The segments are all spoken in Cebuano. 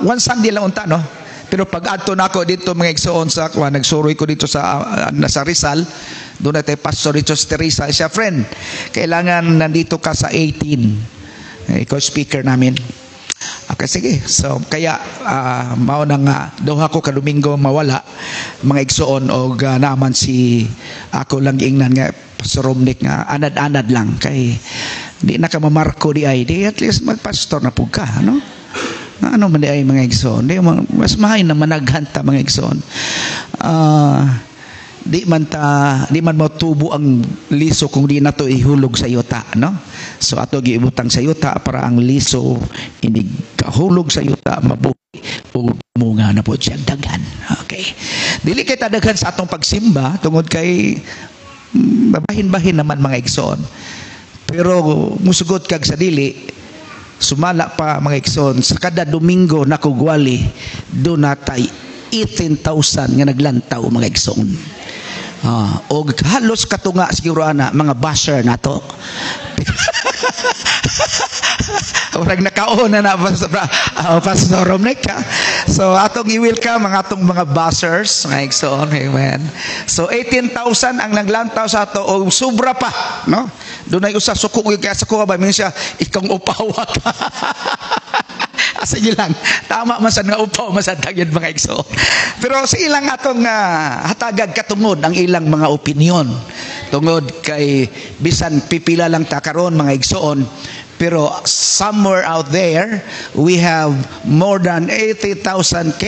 One Sunday lang unta, no? Pero pag adto nako dito, mga igsoon, sa kuan, nagsuroy ko dito sa Rizal, doon na tayo pastor dito sa Teresa siya, "Friend, kailangan nandito ka sa 18." Eh, ikaw speaker namin. Okay, sige. So, kaya mao na nga duha ko ka Domingo mawala, mga igsoon, og naman si ako lang giingnan nga Pastor Romnick nga anad-anad lang kay di na ka mamarko di ay di at least magpastor na pud ka, no? Ano man di ay, mga igsoon, di mas mahay na managhanta, mga igsoon. Di man motubo ang liso kung di nato ihulog sa yuta, no? So ato giibutang sa yuta para ang liso inig kahulog sa yuta, mabuhi ug munga na po siya daghan. Okay, dili kay tadaghan sa atong pagsimba tungod kay bahin-bahin naman, mga igsoon, pero musugot kag sa dili, sumala pa, mga igsoon, sa kada Domingo na kugwali doon natay 18,000 nga naglantaw, mga igsoon. Og halos katunga siguro ana mga basher nato. Murag nakaon na na Pastor Romnick ka. So atong i-welcome ang atong mga bashers, mga igsoon. Amen. So 18,000 ang naglantaw sa ato o sobra pa, no? Dunay usa suko kaya suko ba minsan siya ikang upawa ka. Ah, sige lang. Tama man sad nga upaw man sad gyud, mga igsoon. Pero sa ilang atong hatagag katungod ang ilang mga opinion. Tungod kay bisan pipila lang ta karon, mga igsoon, pero somewhere out there we have more than 80,000 K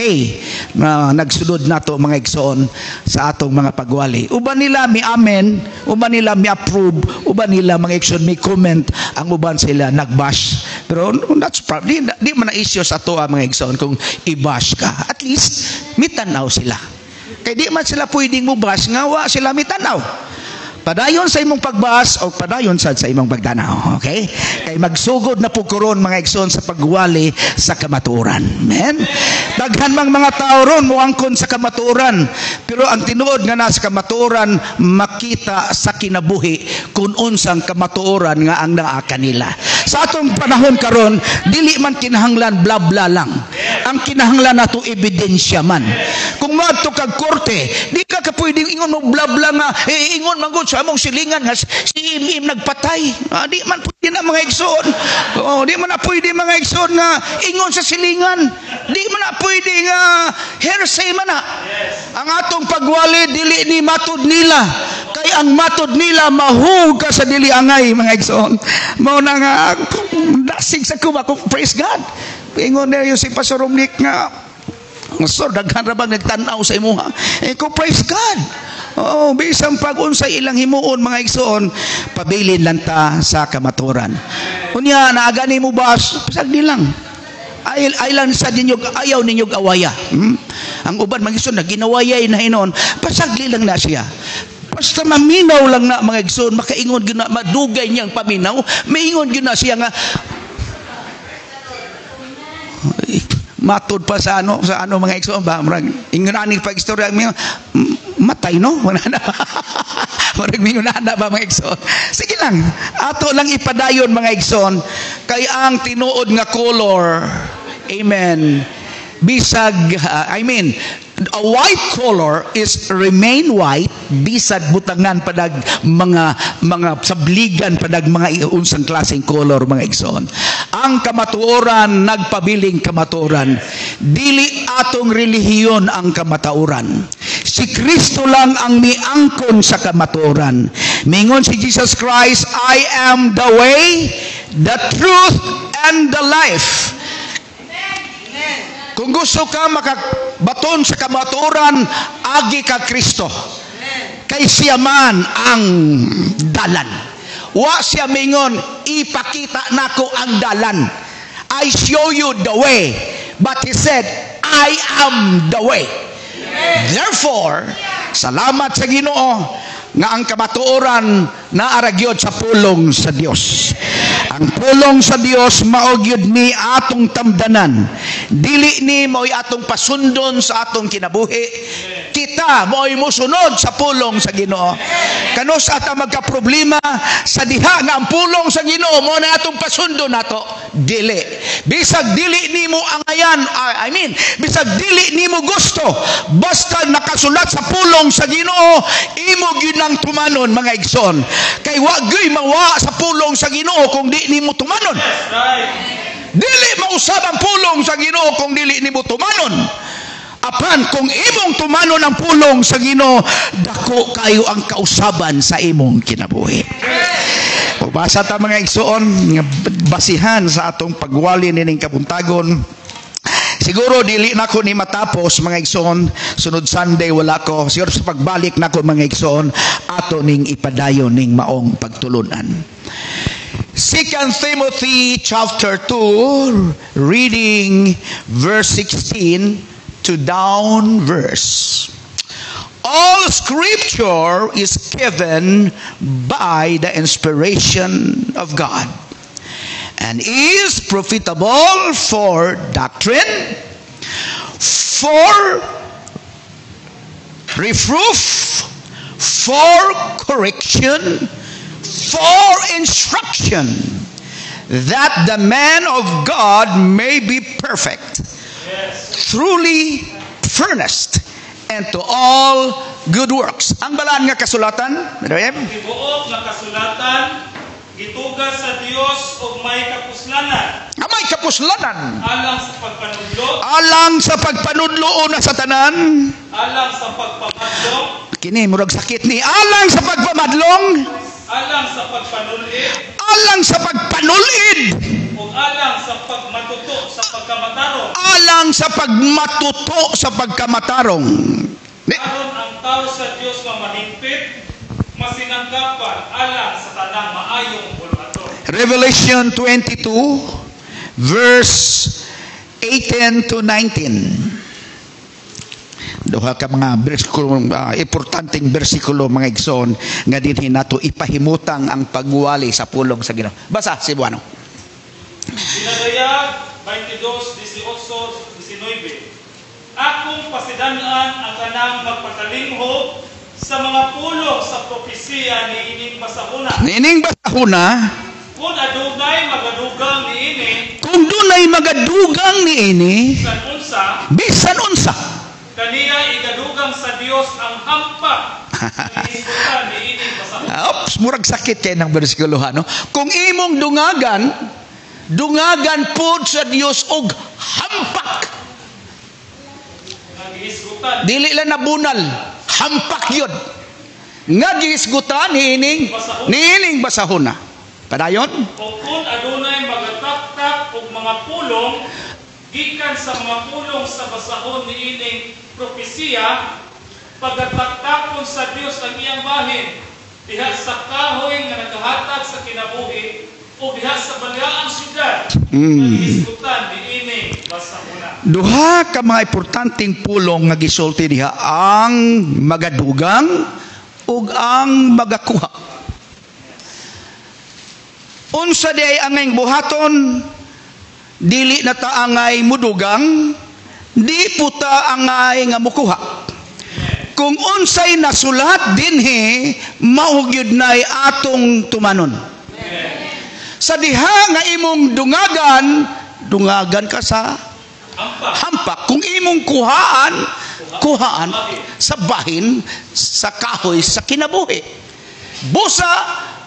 na nagsunod nato, mga igsoon, sa atong mga pagwali. Uban nila mi amen, uban nila mi approve, uban nila, mga igsoon, mi comment, ang uban sila nagbash. Pero that's probably di man na issue sa ato, mga igsoon, kung i-bash ka. At least mitanaw sila. Kay di man sila pwedeng mo bash nga wa sila mitanaw. Padayon sa imong pag-bash o padayon sad sa imong pagtanaw. Okay? Kay magsugod na po karon, mga igsoon, sa pagwali sa kamatuoran. Amen? Daghan mang mga tao ron moangkon sa kamatuoran. Pero ang tinuod nga nasa kamatuoran makita sa kinabuhi kung unsang kamatuoran nga ang naa kanila. Sa atong panahon karon, dili man kinahanglan bla bla lang. Ang kinahanglan nato ebidensya man. Kung moadto kag korte, di ka ka pwedeng ingon mo bla bla nga eh, ingon man gud sa among silingan nga si Im nagpatay. Ah, di man pwede na, mga igsoon. Oh, di man na pwede, mga igsoon, nga ingon sa silingan. Di man na pwede nga hearsay man na. Ang atong pagwali dili ni matud nila. Kay ang matud nila mahug ka sa dili angay, mga igsoon. Mao na nga dasig sa kuma ko, praise God. Ingon na yung si Pastor Romnick nga, "Sir, daghan ra bang nagtan-aw sa imuha?" Eh ko, praise God. Oh, bisan pag unsay ilang himuon, mga igsoon, pabilin lang ta sa kamaturan. Unya naaga ni mo bas, pasagdi lang. Ay lang sa ninyo, ayaw ninyo awaya. Ang uban, mga igsoon, na ginawayay na hinon, pasagli lang na siya. Basta maminaw lang na, mga igsoon, makaingon gyud na, madugay niyang paminaw, maingon gyud na siya nga matod pa sa ano, mga igsoon ba, murag ingon ani pag istorya matay, no? Murag mingon na ba, mga igsoon. Sige lang, ato lang ipadayon, mga igsoon, kay ang tinuod nga color, amen, bisag I mean, a white color is remain white bisag butangan padag mga sabligan padag mga unsang klaseng color, mga igsoon. Ang kamatuoran nagpabiling kamatuoran. Dili atong relihiyon ang kamatuoran, si Kristo lang ang miangkon sa kamatuoran. Mingon si Jesus Christ, "I am the way, the truth and the life." Kung gusto ka makabaton sa kamatuoran, agi ka Kristo. Kay siya man ang dalan. Wa siya mingon, "Ipakita nako ang dalan. I show you the way." But he said, "I am the way." Therefore, salamat sa Ginoo nga ang kamatuoran naa ra gyud sa pulong sa Dios. Ang pulong sa Dios mao gyud ni atong tamdanan. Dili ni mao'y atong pasundon sa atong kinabuhi. Kita mo'y musunod sa pulong sa Ginoo. Kanus-a ta magka-problema sa diha nga ang pulong sa Ginoo mo na atong pasundo nato? Dili. Bisag dili nimo angayan, I mean, bisag dili nimo gusto, basta nakasulat sa pulong sa Ginoo, imo gyud nang tumanon, mga igsoon. Kay wa gyud mawa sa pulong sa Ginoo kung di nimo tumanon. Dili mausab ang pulong sa Ginoo kung dili nimo tumanon. Apan kung imong tumanon ang pulong sa Ginoo, dako kayo ang kausaban sa imong kinabuhi. Pagbasa ta, mga igsoon, nga basihan sa atong pagwali nining kabuntagon. Siguro dili na ko ni matapos, mga igsoon, sunod Sunday wala ko. Siguro sa pagbalik nako, mga igsoon, ato ning ipadayon ning maong pagtulunan. 2 Timothy chapter 2, reading verse 16 to down verse. All scripture is given by the inspiration of God and is profitable for doctrine, for reproof, for correction, for instruction, that the man of God may be perfect, truly furnished and to all good works. Ang balaan nga kasulatan, Madam? Tibuok nga kasulatan gituga sa Dios og may kapuslanan Nga may kapuslanan alang sa pagpanudlo, alang sa pagpanudlo, una sa tanan, alang sa pagpamadlong, kini murag sakit ni, alang sa pagpamadlong, alang sa pagpanulid, alang sa pagpanulid, ug alang sa pagmatuto sa pagkamatarong, alang sa pagmatuto sa pagkamatarong. Aron ang tao sa Dios nga mahingpit, masinangkapan alang sa tanang maayong buluhaton. Revelation 22 verse 18 to 19. Duha ka mga bersikulo, importanteng bersikulo, mga igsoon, nga dinhi nato ipahimutang ang pagwali sa pulong sa Ginoo. Basa, Cebuano. Pinadayag 22, 18, 19. Akong pasidan-an ang kanang magpakalinghog sa mga pulong sa propesiya niining basahuna. Niining basahuna, Kung adunay magadugang niini, kung dunay magadugang niini, bisan unsa, bisan unsa, kaniya igadugang sa Dios ang hampak gihisgutan niining basahuna. Oops, murag sakit kay ng bersikulo ha, no? Kung imong dungagan, dungagan pod sa Dios og hampak. Nga gihisgutan Dili lang nabunal, hampak yun. Nga gihisgutan niining basahuna. Padayon? O kung adunay magataktak og mga pulong gikan sa mga pulong sa basahon niining propesiya, pagataktakon sa Dios ang iyang bahin diha sa kahoy nga nagahatag sa kinabuhi o diha sa balaang syudad nga gihisgutan niining basahona. Duha ka mga importanteng pulong nga gisulti diha, ang magadugang ug ang magakuha. Unsa di ay angay buhaton? Dili na ta angay mudugang, di po ta angay nga mukuha. Kung unsay nasulat dinhi, mao gyud nay atong tumanon. Sa diha nga imong dungagan, dungagan ka sa Hampak. Hampak. Kung imong kuhaan, kuhaan sa bahin sa kahoy sa kinabuhi. Busa,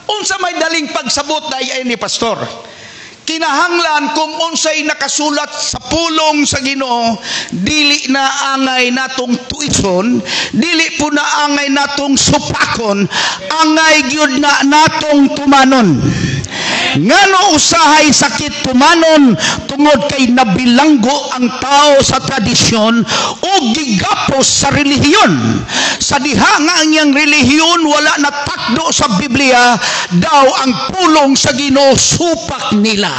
unsa may daling pagsabot na ay ni pastor? Kinahanglan kung unsay nakasulat sa pulong sa Ginoo, dili na angay natong tuison, dili po na angay natong supakon, angay gyud na natong tumanon. Ngano usahay sakit tumanon? Tungod kay nabilanggo ang tao sa tradisyon o gigapos sa relihiyon. Sa diha nga ang iyang relihiyon wala natakdo sa Biblia, daw ang pulong sa Ginoo supak nila.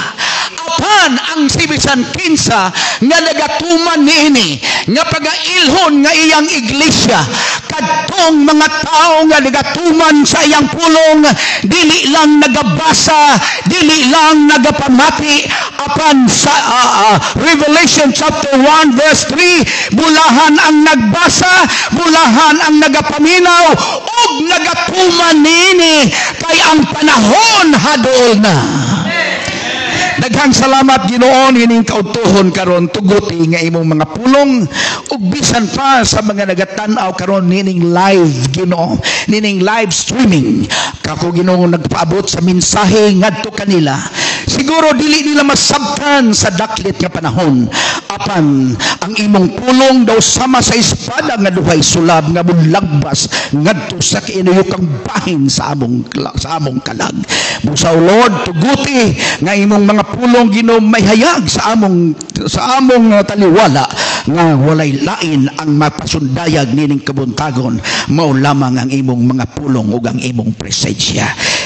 Apan ang si bisan kinsa nga nagatuman niini, nga pagailhon nga iyang iglesia, kadtong mga tao nga nagatuman sa iyang pulong, dili lang nagabasa, dili lang nagapamati, Apan sa Revelation chapter 1 verse 3, bulahan ang nagbasa, bulahan ang nagapaminaw ug nagatuman niini, kay ang panahon haduol na. Daghang salamat, Ginoo, ining kaudtohon karon. Tuguti nga imong mga pulong ug bisan pa sa mga nagatan-aw karon nining live, Ginoo, nining live streaming, kako, Ginoo, nagpaabot sa mensahe ngadto kanila. Siguro dili nila masabtan sa daklit nga panahon, apan ang imong pulong daw sama sa espada nga duhay sulab nga mulagbas ngadto sa kainuyukang bahin sa among kalag. Busa, O Lord, tuguti nga imong mga pulong, Ginoo, may hayag sa among taliwala nga walay lain ang mapasundayag nining kabuntagon, mao lamang ang imong mga pulong ug ang imong presensya.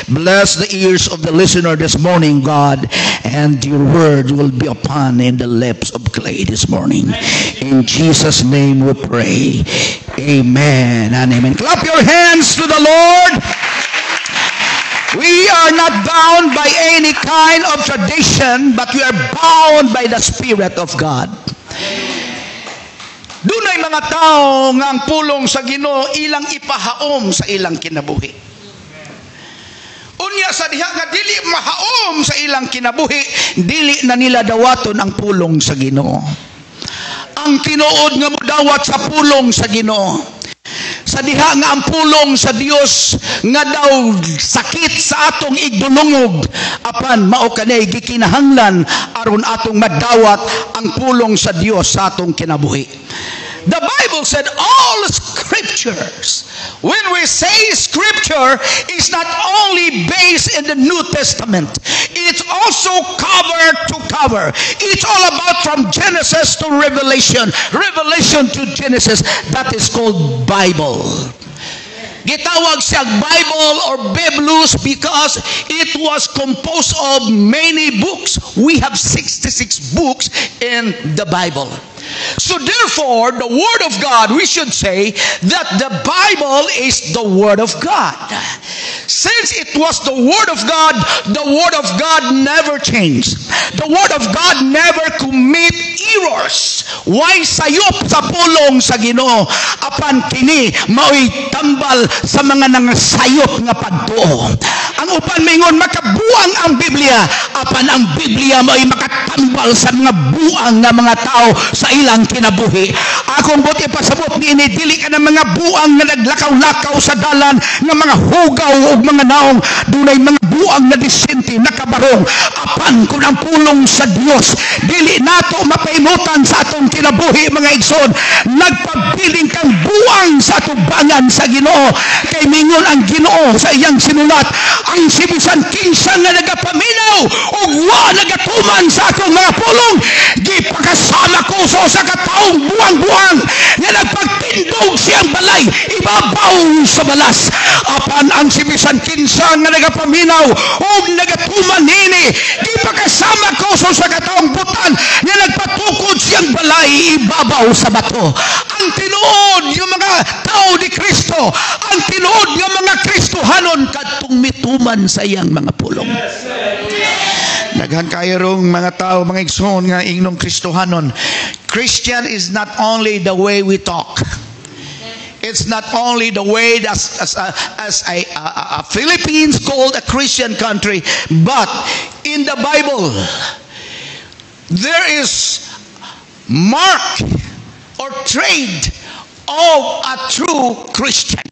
Bless the ears of the listener this morning, God, and your word will be upon in the lips of clay this morning. In Jesus' name we pray. Amen and amen. Clap your hands to the Lord. We are not bound by any kind of tradition, but we are bound by the Spirit of God. Dunay mga tao nga ang pulong sa Ginoo ilang ipahaom sa ilang kinabuhi. Unya sa diha nga dili mahaom sa ilang kinabuhi, dili na nila dawaton ang pulong sa Ginoo. Ang tinuod nga modawat sa pulong sa Ginoo, sa diha nga ang pulong sa Dios nga daw sakit sa atong igdulungog, apan mao kanay gikinahanglan aron atong madawat ang pulong sa Dios sa atong kinabuhi. The Bible said all scriptures. When we say scripture, is not only based in the New Testament. It's also cover to cover. It's all about from Genesis to Revelation, Revelation to Genesis. That is called Bible. Gitawag siya Bible or Biblos because it was composed of many books. We have 66 books in the Bible. So therefore, the Word of God, we should say that the Bible is the Word of God. Since it was the Word of God, the Word of God never changed. The Word of God never commit errors. Way sayop sa pulong sa Ginoo? Apan kini mao'y tambal sa mga nangasayop nga pagtuo. Ang uban mingon makabuang ang Biblia, apan ang Biblia mao'y makatambal sa mga buang nga mga tao sa ilang kinabuhi. Akong buot ipasabot niini, dili ka ng mga buang nga naglakaw-lakaw sa dalan nga mga hugaw ug mga naong. Dunay mga buang na disente, nakabarong, apan kung ang pulong sa Dios dili nato mapaimutan sa atong kinabuhi, mga igsoon, nagpabiling kang buang sa atubangan sa Ginoo, kay mingon ang Ginoo sa iyang sinulat, ang sibisan kinsa nga nagapaminaw ug wa nagatuman sa akong mga pulong, gipakasama ko sa usa ka taong buang-buang nga nagpagtindog siyang balay ibabaw sa balas. Apan ang sibisan kinsa nga nagapaminaw ug nagatuman nini, gipakasama ko sa usa ka taong butan nga nagpatukod siyang balay ibabaw sa bato. Ang tinuod yung mga tao ni Kristo, ang tinuod nga mga Kristohanon, kadtong mituman sa iyang mga pulong. Daghan kayo rong mga tao, mga igsoon, nga ingnong Kristohanon. Christian is not only the way we talk. It's not only the way as a Philippines called a Christian country, but in the Bible, there is mark or trade of a true Christian.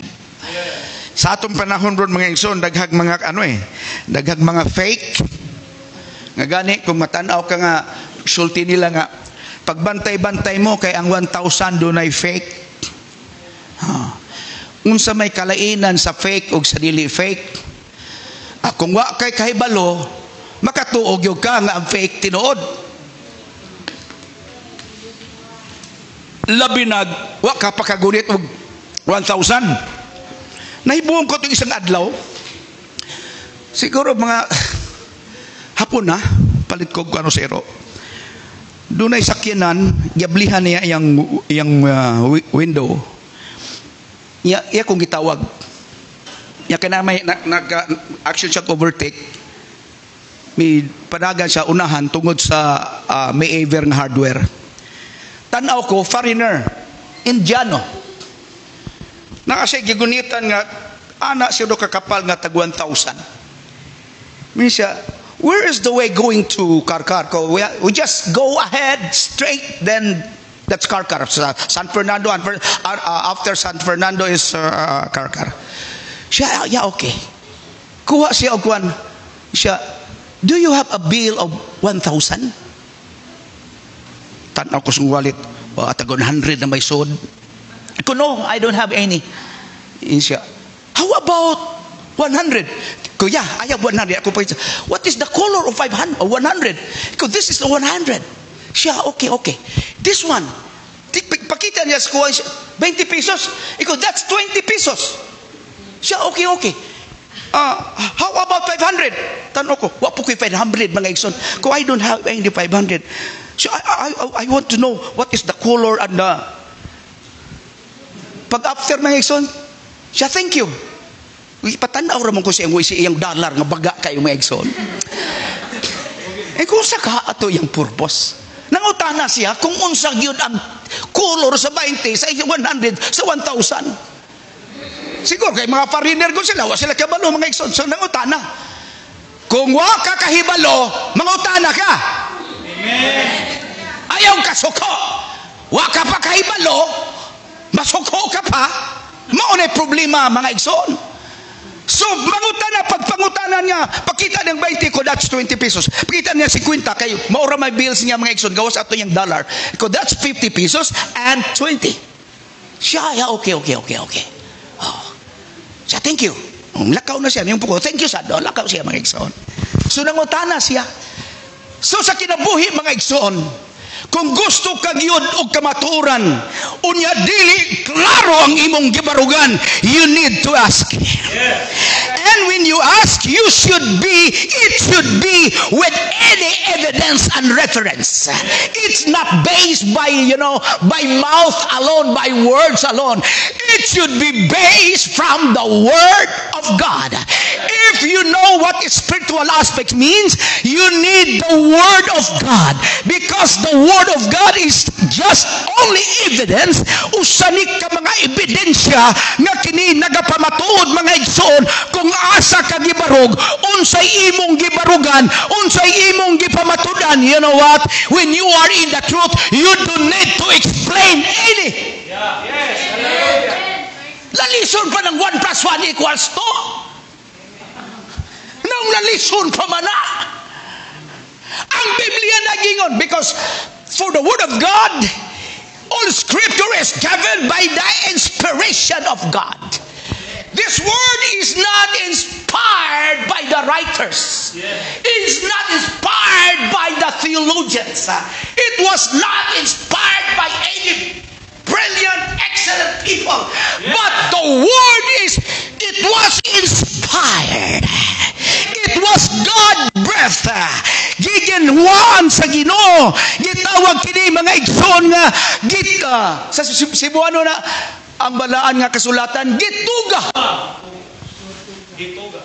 Sa atong panahon ron, mga igsoon, daghag mga ano eh, daghag mga fake. Nga gani kung matanaw ka nga sulti nila nga pagbantay-bantay mo kay ang 1,000 dunay fake. Ha. Unsa may kalainan sa fake og sa dili fake? Ah, kung wa kay kahibalo, makatuog gyud ka nga ang fake tinuod. Labi nag wa ka pakagunit og 1,000. Nahibuong ko itong isang adlaw. Siguro mga hapon na, palit ko ano zero. Dunay sakyanan, giablihan niya iyang window. Iya, iya kong gitawag. Iya kana may nag action siya overtake. Mi padagan siya unahan tungod sa may aver nga hardware. Tanaw ko, foreigner, Indiano. Naa siya gigunitan nga ana siya do kakapal nga tag 1,000. Ingon siya, "Where is the way going to Carcar?" Ko, we just go ahead straight, then that's Carcar. Sa San Fernando, and after San Fernando is Carcar. Siya, "Yeah, okay." Kuha siya og kwan. Siya, "Do you have a bill of 1,000?" Tanaw ko sa wallet, oh, tag 100 na may sud. Ko, "No, I don't have any." Ingon siya, "How about 100?" Ko, "Yeah, I have 100." Ako pa, "What is the color of 500, or 100?" Ko, "This is the 100." Siya, Okay. This one." Pakita niya sa kuha, 20 pesos. Iko, "That's 20 pesos." Siya, Okay. How about 500?" Tanaw ko, wa po ko'y 500, mga igsoon. Ko, "I don't have any 500." So I want to know what is the color and the. Pag after, mga igsoon, siya, "Thank you." Uy, patanaw raman ko siya si iyang dollar nga baga kayo, mga igsoon. Eh kung sa ka ato iyang purpose. Nangutana siya kung unsa gyud ang color sa 20, sa 100, sa 1,000. Siguro kay mga foreigner ko sila, wa sila kabalo, mga igsoon. So nangutana. Kung wa ka kahibalo, mangutana ka. Ayaw ka suko. Wa ka pa kahibalo, masuko ka pa. Mao na problema, mga igsoon. So, mangutana, pagpangutana niya, pakita ng 20 ko, "That's 20 pesos." Pakita niya 50, kay mao ra may bills niya, mga igsoon, gawas ato yung dollar. Ko, "That's 50 pesos and 20." Siya, "Yeah, okay." Oh. Siya, "Thank you." Lakaw na siya. Yung po, "Thank you, sad." Oh, lakaw siya, mga igsoon. So, nangutana siya. So, sa kinabuhi, mga igsoon, kung gusto ka gyud og kamatuoran, unya dili klaro ang imong gibarugan, you need to ask. And when you ask, you should be, it should be with any evidence and reference. It's not based by mouth alone, by words alone. It should be based from the Word of God. If you know what spiritual aspect means, you need the Word of God. Because the Word of God is just only evidence, usa ni ka mga ebidensya nga kini nagapamatuod, mga igsoon, kung asa ka gibarog, unsay imong gibarugan, unsay imong gipamatudan. You know what? When you are in the truth, you don't need to explain any. Lalison pa ng 1 plus 1 equals 2. Nang lalison pa man na. Ang Biblia nagingon because for the Word of God, all Scripture is given by the inspiration of God. This word is not inspired by the writers. It's not inspired by the theologians. It was not inspired by any brilliant, excellent people. But the word is, it was inspired. It was God breath. Giginhuan sa Ginoo. Gitawag kini, mga igsoon, nga gita sa Cebuano na ang balaan nga kasulatan gituga. Gituga.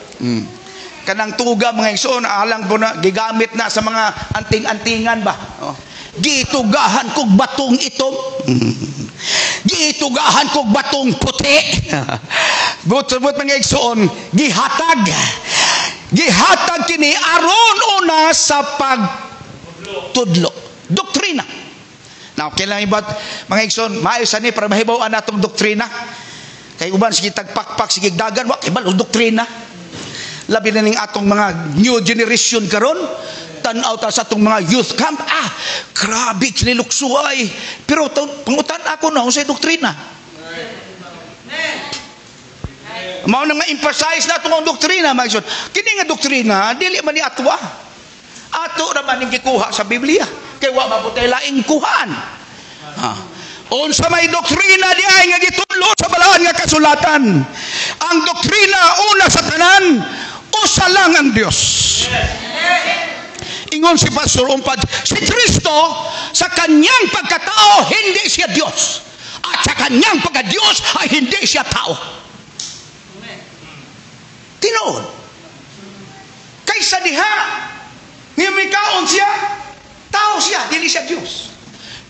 Kanang tuga, mga igsoon, alang po na gigamit na sa mga anting-antingan ba. Oh. Gitugahan kog batong itom. Gitugahan kog batong puti. But mga igsoon, gihatag. Gihatag kini aron una sa pagtudlo. Doktrina. Now, kailangan iba't mga igsoon, maayo sa ni para mahibaw-an natong doktrina. Kay uban sige tagpakpak, sige dagan, wa kay balo doktrina. Labi na ning atong mga new generation karon, tan-aw ta sa atong mga youth camp, ah, grabe kiniluksuay. Pero pangutan ako na unsay doktrina. Mao na nga emphasize na atong doktrina, mga igsoon. Kini nga doktrina dili man ni atwa. Ato ra man ning gikuha sa Biblia. Kay wa man po tay laing kuhaan. Ah. Unsa may doktrina di ay nga gitudlo sa balaan nga kasulatan? Ang doktrina, una sa tanan, usa lang ang Dios. Ingon si Pastor Umpad, si Kristo sa kanyang pagkatao hindi siya Diyos. At sa kanyang pagka-Diyos ay hindi siya tao. Tinuod. Kaysa diha, Nga mikaon siya, tao siya, dili siya Diyos.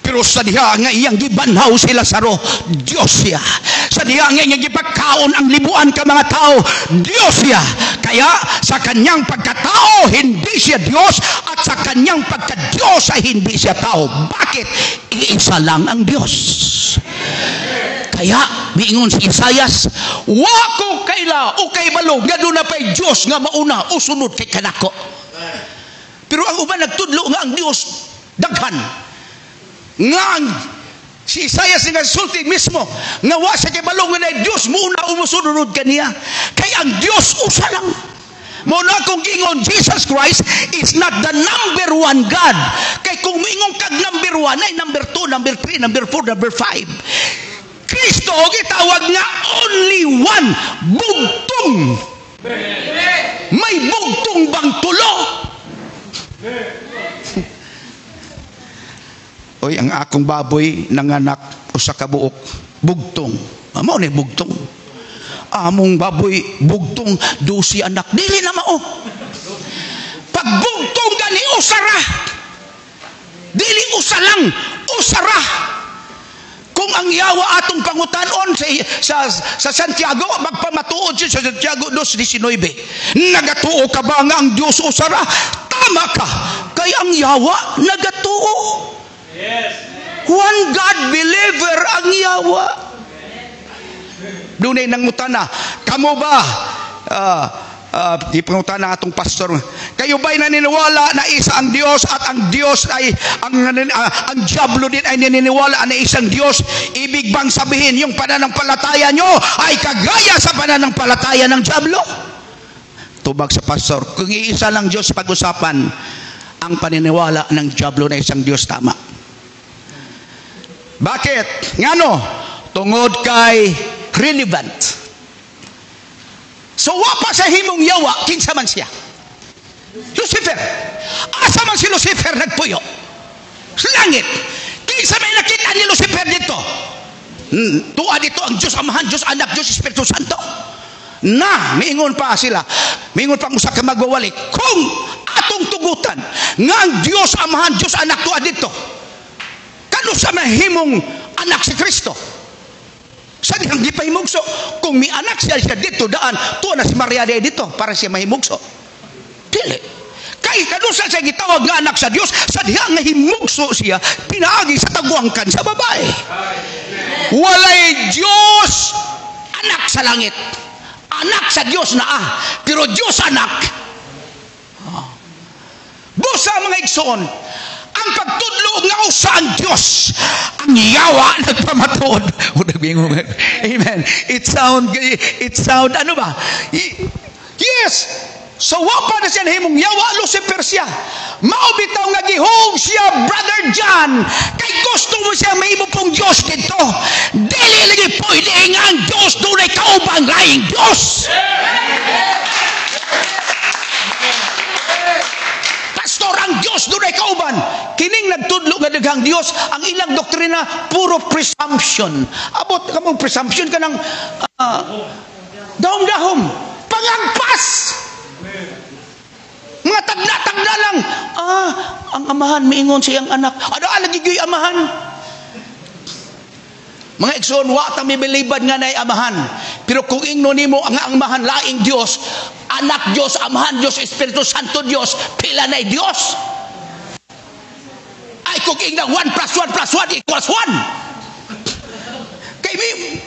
Pero sa diha nga iyang gibanhaw si Lazaro, Diyos siya. Sa diha nga iyang gipakaon ang libuan ka mga tao, Diyos siya. Kaya sa kanyang pagkatao, hindi siya Diyos, at sa kanyang pagka-Diyos ay hindi siya tao. Bakit? Iisa lang ang Diyos. Kaya, miingon si Isayas, "Wa ko kaila o kaybalo, nga duna pa'y Diyos nga mauna o sunod kay kanako." Pero ang uban nagtudlo nga ang Diyos daghan. Nga ang si Isayas nga sulti mismo nga wa siya kabalo nga naay Diyos muuna o mosunod kaniya. Kay ang Diyos usa lang. Mao na akong giingon, Jesus Christ is not the number one God. Kay kung moingon kag number one, ay number two, number three, number four, number five. Kristo gitawag nga only one, bugtong. May bugtong bang tulo? Oy, ang akong baboy nanganak usa ka buok, bugtong. Mao ni bugtong. Among baboy bugtong 12 anak, dili na mao. Pag bugtong gani usara. Dili usa lang, usara. Kung ang yawa atong pangutanon sa Santiago, magpamatuod siya sa Santiago 2:19. Nagatuo ka ba nga ang Diyos usara? Tama ka. Kay ang yawa nagatuo. Yes. One God believer ang yawa. Dunay nangutana, kamo ba di pangutana atong pastor, kayo ba'y naniniwala na isa ang Diyos at ang Diyos ay ang diablo din ay naniniwala na isang Diyos? Ibig bang sabihin yung pananampalataya nyo ay kagaya sa pananampalataya ng diablo? Tubag sa pastor, kung iisa lang Diyos pag-usapan, ang paniniwala ng diablo na isang Diyos tama. Bakit? Ngano? Tungod kay relevant. So wa pa sa himong yawa, kinsa man siya? Lucifer. Asa man si Lucifer nagpuyo? Sa langit. Kinsa may nakita ni Lucifer dito? Tuwa dito ang Diyos Amahan, Diyos Anak, Diyos Espiritu Santo. Na, miingon pa sila. Miingon pa ang usa ka magwawali. Kung atong tugutan nga ang Diyos Amahan, Diyos Anak tuwa dito, kano sa mahimong anak si Kristo? Sa dihang di pa himugso. Kung may anak siya siya dito daan, tuwa na si Maria dito para siya mahimugso. Dili. Kay kanusa siya gitawag nga anak sa Dios, sa diha nga himugso siya, pinaagi sa tagwangkan sa babae. Walay Dios anak sa langit. Anak sa Dios naa, pero Dios anak. Busa mga igsoon, ang pagtudlo nga usa ang Dios, ang yawa nagpamatuod. Amen. It sound ano ba? Yes. So wa pa na siya nahimong yawa, Lucifer siya. Mao bitaw nga gihog siya, Brother John, kay gusto mo siya mahimo pong Dios dito. Dili lagi pwede nga ang Dios dunay kaubang laing Dios. Pastor, ang Dios dunay kauban. Kining nagtudlo nga daghang Dios, ang ilang doktrina puro presumption. Abot ka mong presumption ka ng dahom-dahom, pangagpas. Mga tagna-tagna lang. Ang amahan miingon sa iyang anak. Ano lagi gyud amahan? Mga igsoon, wa ta mibilibad nga nay amahan. Pero kung ingno nimo ang amahan laing Dios, anak Dios, amahan Dios, Espiritu Santo Dios, pila nay Dios? Ay kung ingna 1 plus 1 plus 1 equals 1. Kay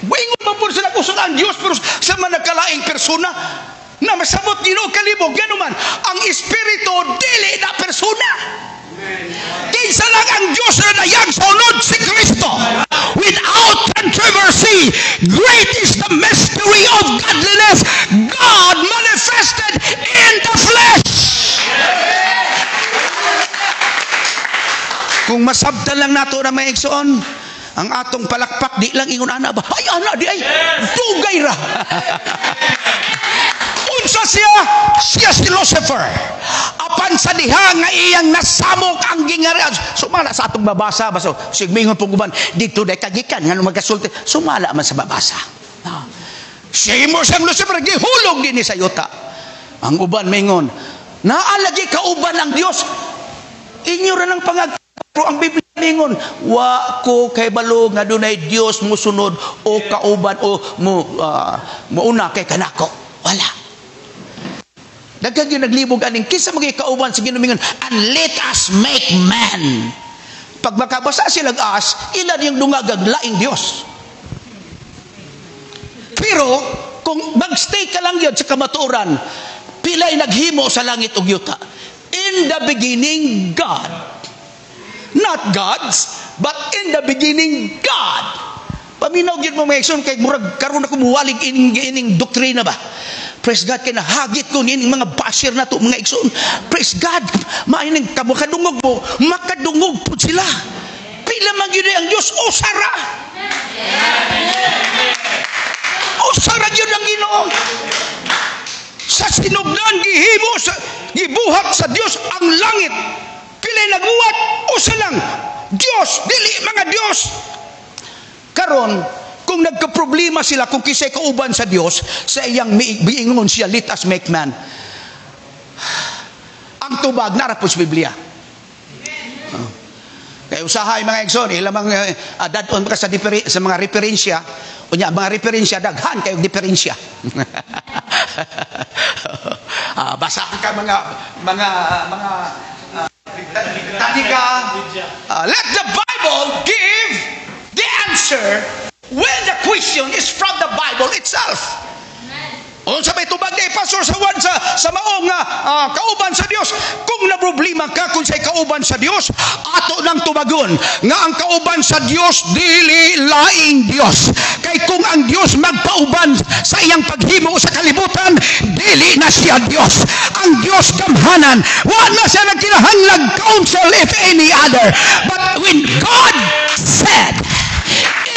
moingon man pud sila kung ang Dios pero sa man nagkalaing persona na masabot Ginoo kalibog, gano man ang Espiritu dili na persona. Kinsa lang ang Dios na nayag sa unod? Si Kristo. Without controversy, great is the mystery of godliness. God manifested in the flesh. Kung masabtan lang nato na may igsoon, ang atong palakpak di lang ingon ana ba? Ay ana di ay dugay ra. Unsa siya? Siya si Lucifer. Apan sa diha nga iyang nasamok ang gingarian. Sumala sa atong babasa, baso sigmingon pong uban dito day kagikan ngano magasulti. Sumala man sa babasa. Siya mo siyang Lucifer gihulog dinhi sa yuta. Ang uban mingon, Naa lagi kauban ang Dios. Inyo ra ng pangag, pero ang Biblia ningon, wa ko kahibalo nga dunay Dios musunod o kauban o mo muuna kay kanako. Wala. Daghan gyud naglibog aning kinsa magay kauban sa Ginoo, and let us make man. Pag makabasa sila as, ilan yung dungagag laing Dios. Pero kung magstay ka lang yun sa kamatuoran, pilay naghimo sa langit ug yuta? In the beginning, God. Not gods, but in the beginning, God. Paminaw gyud mo, mga igsoon, kay murag karon ako muwalig ining doktrina ba. Praise God, kay nahagit ko nining mga basher na to, mga igsoon. Praise God, maining makadungog mo, makadungog pud sila. Pila man gyud ang Dios, usa ra. Usa ra gyud ang Ginoo. Sa sinugdan gihimo sa gibuhat sa Dios ang langit. Pilay nagbuhat, usa lang. Dios, dili mga Dios. Karon, kung nagka-problema sila kung kisay kauban sa Dios, sa iyang miingon siya, "Let us make man." Ang tubag nara po sa Biblia. Oh. Kaya usahay, mga igsoon, ilang mga dadon ka sa mga referensya, unya mga referensya daghan kayong diferensya. Basahan ka mga Britannica. Let the Bible give the answer when the question is from the Bible itself. Unsa may tubag ni pastor sa one sa maong nga kauban sa Dios? Kung na problema ka kung say kauban sa Dios, ato nang tubagon nga ang kauban sa Dios dili laing Dios. Kay kung ang Dios magpauban sa iyang paghimo sa kalibutan, dili na siya Dios. Ang Dios gamhanan, wa na siya nagkinahanglag counsel if any other. But when God said,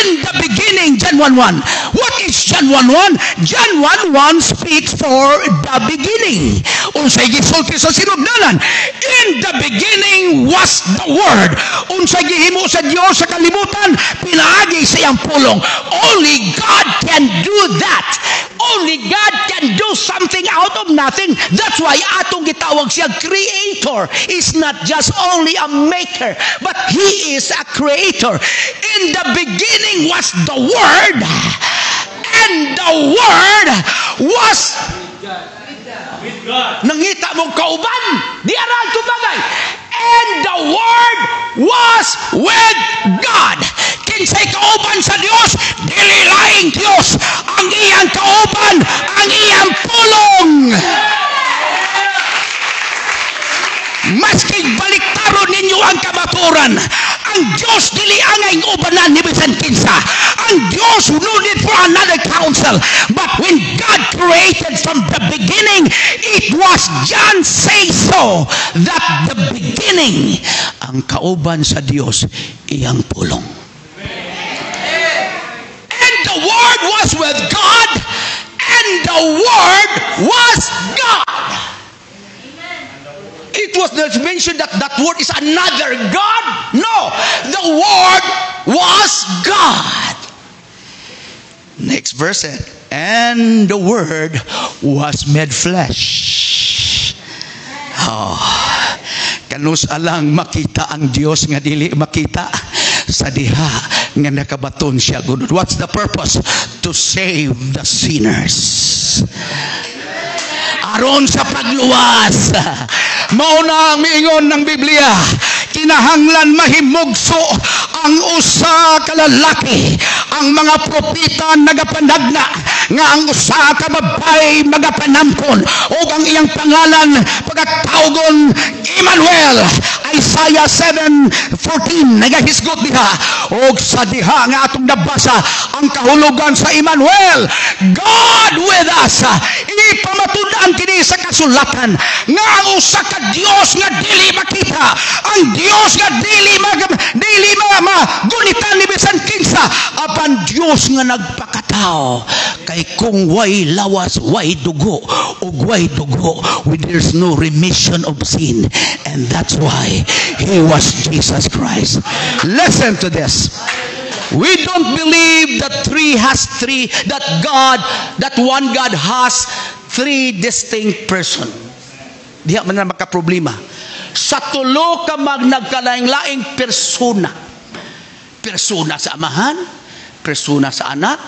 "In the beginning," John 1:1. What is John 1:1? John 1:1 speaks for the beginning. Unsay gisulti sa sinugdanan? In the beginning was the Word. Unsay gihimo sa Dios sa kalibutan? Pinaagi sa iyang pulong. Only God can do that. Only God can do something out of nothing. That's why atong gitawag siya creator. Is not just only a maker, but He is a creator. In the beginning was the Word, and the Word was with God. Nangita mong kauban. Di aral bagay. And the Word was with God. Kinsay kauban sa Dios? Dili laing Dios. Ang iyang kauban, ang iyang pulong. Maski baliktaron ninyo ang kamaturan, ang Diyos dili angay ubanan ni bisan kinsa. Ang Diyos no need for another counsel. But when God created from the beginning, it was John say so that the beginning, ang kauban sa Diyos, iyang pulong. And the Word was with God, and the Word was God. It was not mentioned that that Word is another God. No, the Word was God. Next verse said, and the Word was made flesh. Oh, kanus alang makita ang Dios nga dili makita sa diha nga nakabaton siya gunod. What's the purpose? To save the sinners. Aron sa pagluwas. Mao na ang miingon ng Biblia, kinahanglan mahimugso ang usa ka lalaki. Ang mga propeta nagapanagna nga ang usa ka babae magapanamkon ug ang iyang pangalan pagatawgon Emmanuel. Isaiah 7:14 nagahisgot diha, og sa diha nga atong nabasa ang kahulugan sa Emmanuel, God with us. Ipamatud-an kini sa kasulatan nga ang usa ka Dios nga dili makita, ang Dios nga dili magunitan ni bisan kinsa, apan Dios nga nagpakatao. Kay kung way lawas, way dugo, ug way dugo, there's no remission of sin. And that's why He was Jesus Christ. Listen to this. We don't believe that three has three, that God, that one God has three distinct persons. Diha man na makaproblema. Sa tulo ka mag nagkalaing-laing persona. Persona sa Amahan, persona sa Anak,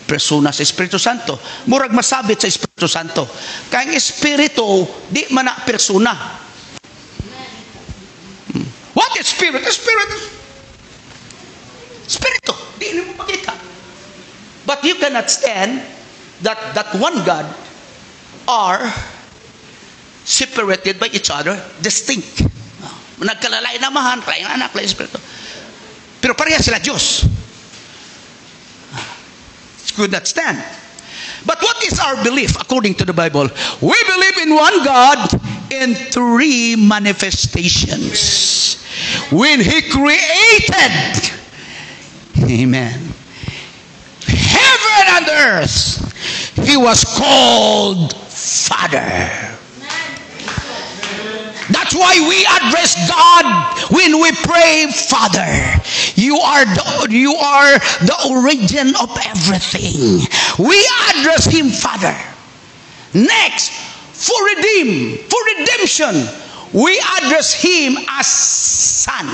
persona sa Espiritu Santo. Murag masabit sa Espiritu Santo. Kay ang Espiritu, di man na persona. What is spirit? Spirit. Espiritu. Di mo makita. But you cannot stand that that one God are separated by each other, distinct. Nagkalalain Amahan, lain Anak, lain Espiritu. Pero pareha sila Diyos. Could not stand. But what is our belief according to the Bible? We believe in one God in three manifestations. When He created, amen, heaven and earth, He was called Father. That's why we address God when we pray, "Father. You are the origin of everything." We address Him, "Father." Next, for redemption, we address Him as Son.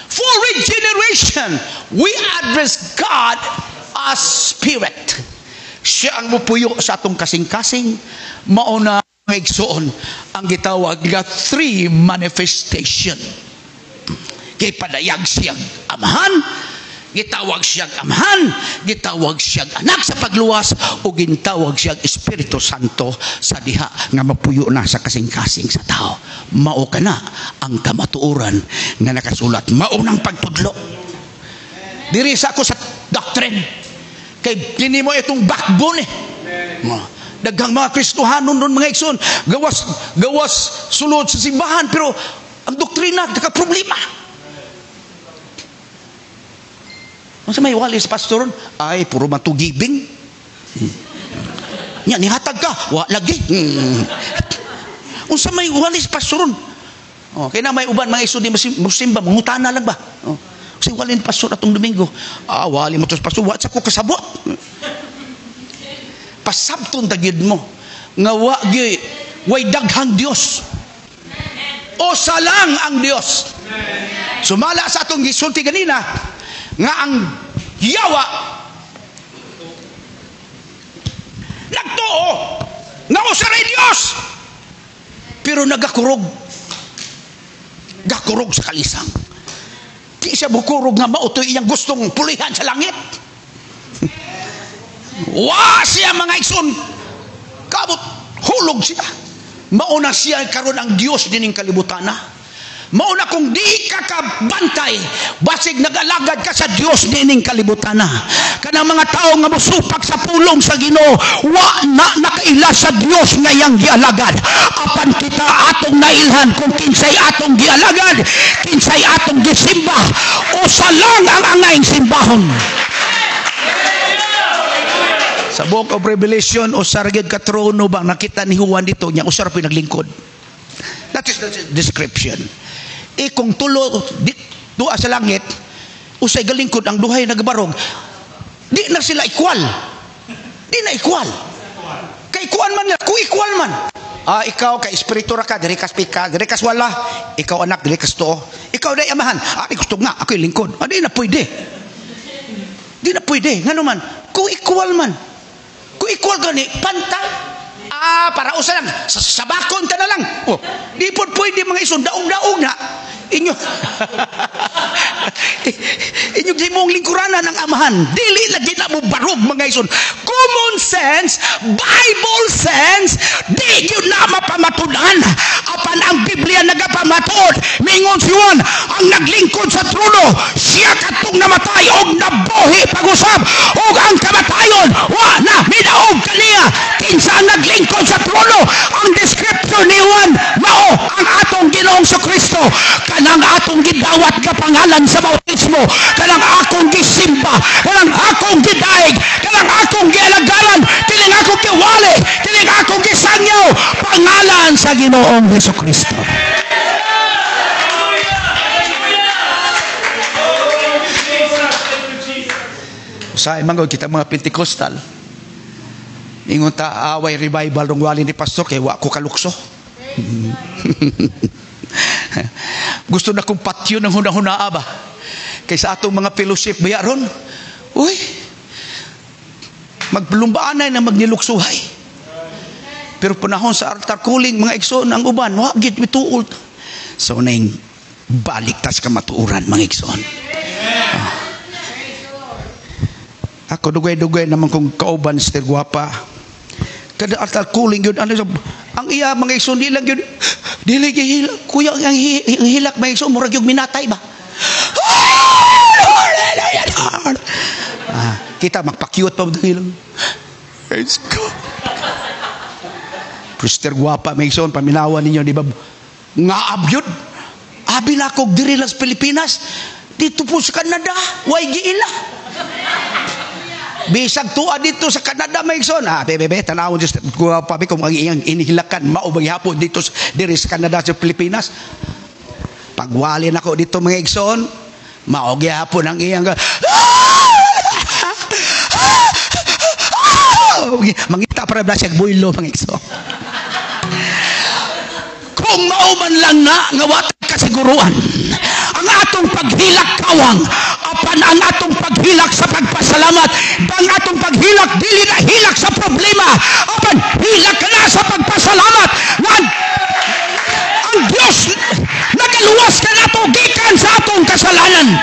For regeneration, we address God as Spirit. Siya ang mupuyo sa atong kasing-kasing, mao na, mga igsoon, ang gitawag nga three manifestation. Kay padayag siyang Amahan, gitawag siyang Amahan, gitawag siyang Anak sa pagluwas, o gintawag siyang Espiritu Santo sa diha nga mapuyo na sa kasing-kasing sa tao. Mao kana ang kamatuoran nga nakasulat. Mao nang pagtudlo. Diri sa ako sa doctrine. Kay kini mo itong backbone eh. Mga daghang mga Kristohanon nun, mga igsoon, gawas gawas sulod sa simbahan, pero ang doktrina nagka problema. Unsa may wali sa pastor? Ay, puro man to giving. Nya nihatag ka, wa lagi. Unsa may wali sa pastor? Oh, kaya na may uban, mga igsoon, di musimba, mangutana lang ba? Oh. Kasi wali ni pastor atong Domingo. Ah, wali mo to sa pastor, wa sa ko kasabot. Pasabton ta gyud mo nga wa gyud way daghang Dios. Usa lang ang Dios. Sumala sa atong gisulti ganina nga ang yawa nagtuo nga usa ray Dios, pero nagakurog, gakurog sa kalisang. Di siya bukurog nga mao to'y iyang gustong pulihan sa langit. Wa siya, mga igsoon, kabot hulog siya. Mauna siya karon ang Dios dining kalibutana. Mauna kung di ka kabantay, basig nag-alagad ka sa Dios nining kalibutana. Kanang mga tao nga mosupak sa pulong sa Ginoo, wa na nakaila sa Dios nga iyang gialagad. Apan kita, atong nailhan kung kinsay atong gialagad, kinsay atong gisimba. Usa lang ang angayng simbahon. Sa Book of Revelation, usa ra gyud ka trono ba nakita ni Juan dito niya, usa ra naglingkod. That is the description. E kung tulo di, duha sa langit, usay galingkod, ang duhay nagbarog, di na sila equal. Di na equal. Kay kuan man nila, kung equal man. Ah, ikaw kay espiritu ra ka, diri ka pika, diri ka wala. Ikaw anak, diri ka tuo. Ikaw day amahan. Ah, gusto nga, ako'y lingkod. Ah, di na pwede. Di na pwede. Ngano man, kung equal man. Kung equal gani, pantay. Ah, para usa lang. Sa sabakon ta na lang. Oh, di pod pwede, mga igsoon, daog-daog na. Inyo mong lingkuranan ng Amahan. Dili lagi na mo barog, mga igsoon. Common sense, Bible sense, di gyud na mapamatudan. Apan ang Biblia nagapamatuod. Mingon si Juan, ang naglingkod sa trono, siya katong namatay og nabuhi pag-usab, og ang kamatayon wa na midaog kaniya. Kinsa ang naglingkod sa trono? Ang description ni Juan, mao ang atong Ginoong Kristo. Kanang atong gidawat nga pangalan sa bautismo, kanang akong gisimba, kanang akong gidaig, kanang akong gialagaran, kining akong giwali, kining akong gisangyaw, pangalan sa Ginoong Hesus Kristo. Usahay man gud kita mga Pentecostal. Ingon ta, away revival rong wali ni pastor kay wa ko kalukso. Gusto na kong patyon ng huna-hunaa ba? Kaysa atong mga fellowship baya ron. Uy, maglumbaanay na magniluksuhay. Pero panahon sa altar calling, mga igsoon, ang uban, wa gid mituol. So ning balik tas kamatuoran, mga igsoon. Ah. Ako dugay-dugay naman kong kauban Sister Guapa. Kada altar calling yun, ano, ang iya mga igsoon, di lang yun, dili gihilak. Kuya, ang hilak mga igsoon, murag yung minatay ba? Ah, kita magpa-cute pa mo ilang. Let's go. Sister Guapa, mga igsoon, paminawan ninyo, di ba? Ngaab yun. Abi na ako diri lang sa Pilipinas. Dito po sa Canada, way giila. Bisag tuwa dito sa Canada, mga igsoon. Ah, bebe, bebe, tanawon Diyos, Guapa, kung ang iyang inihilakan, mao gihapon dito diri sa Canada, sa Pilipinas. Pagwali nako dito, mga igsoon, mao gihapon ang iyang mangita para ba siya builo, mga igsoon. Kung mao man lang na nga wa kasiguruan ang atong paghilak kawang, apan ang atong paghilak sa pagpasalamat, ang atong paghilak dili na hilak sa problema, apan hilak na sa pagpasalamat nga ang Dios nagaluwas ka nato gikan sa atong kasalanan.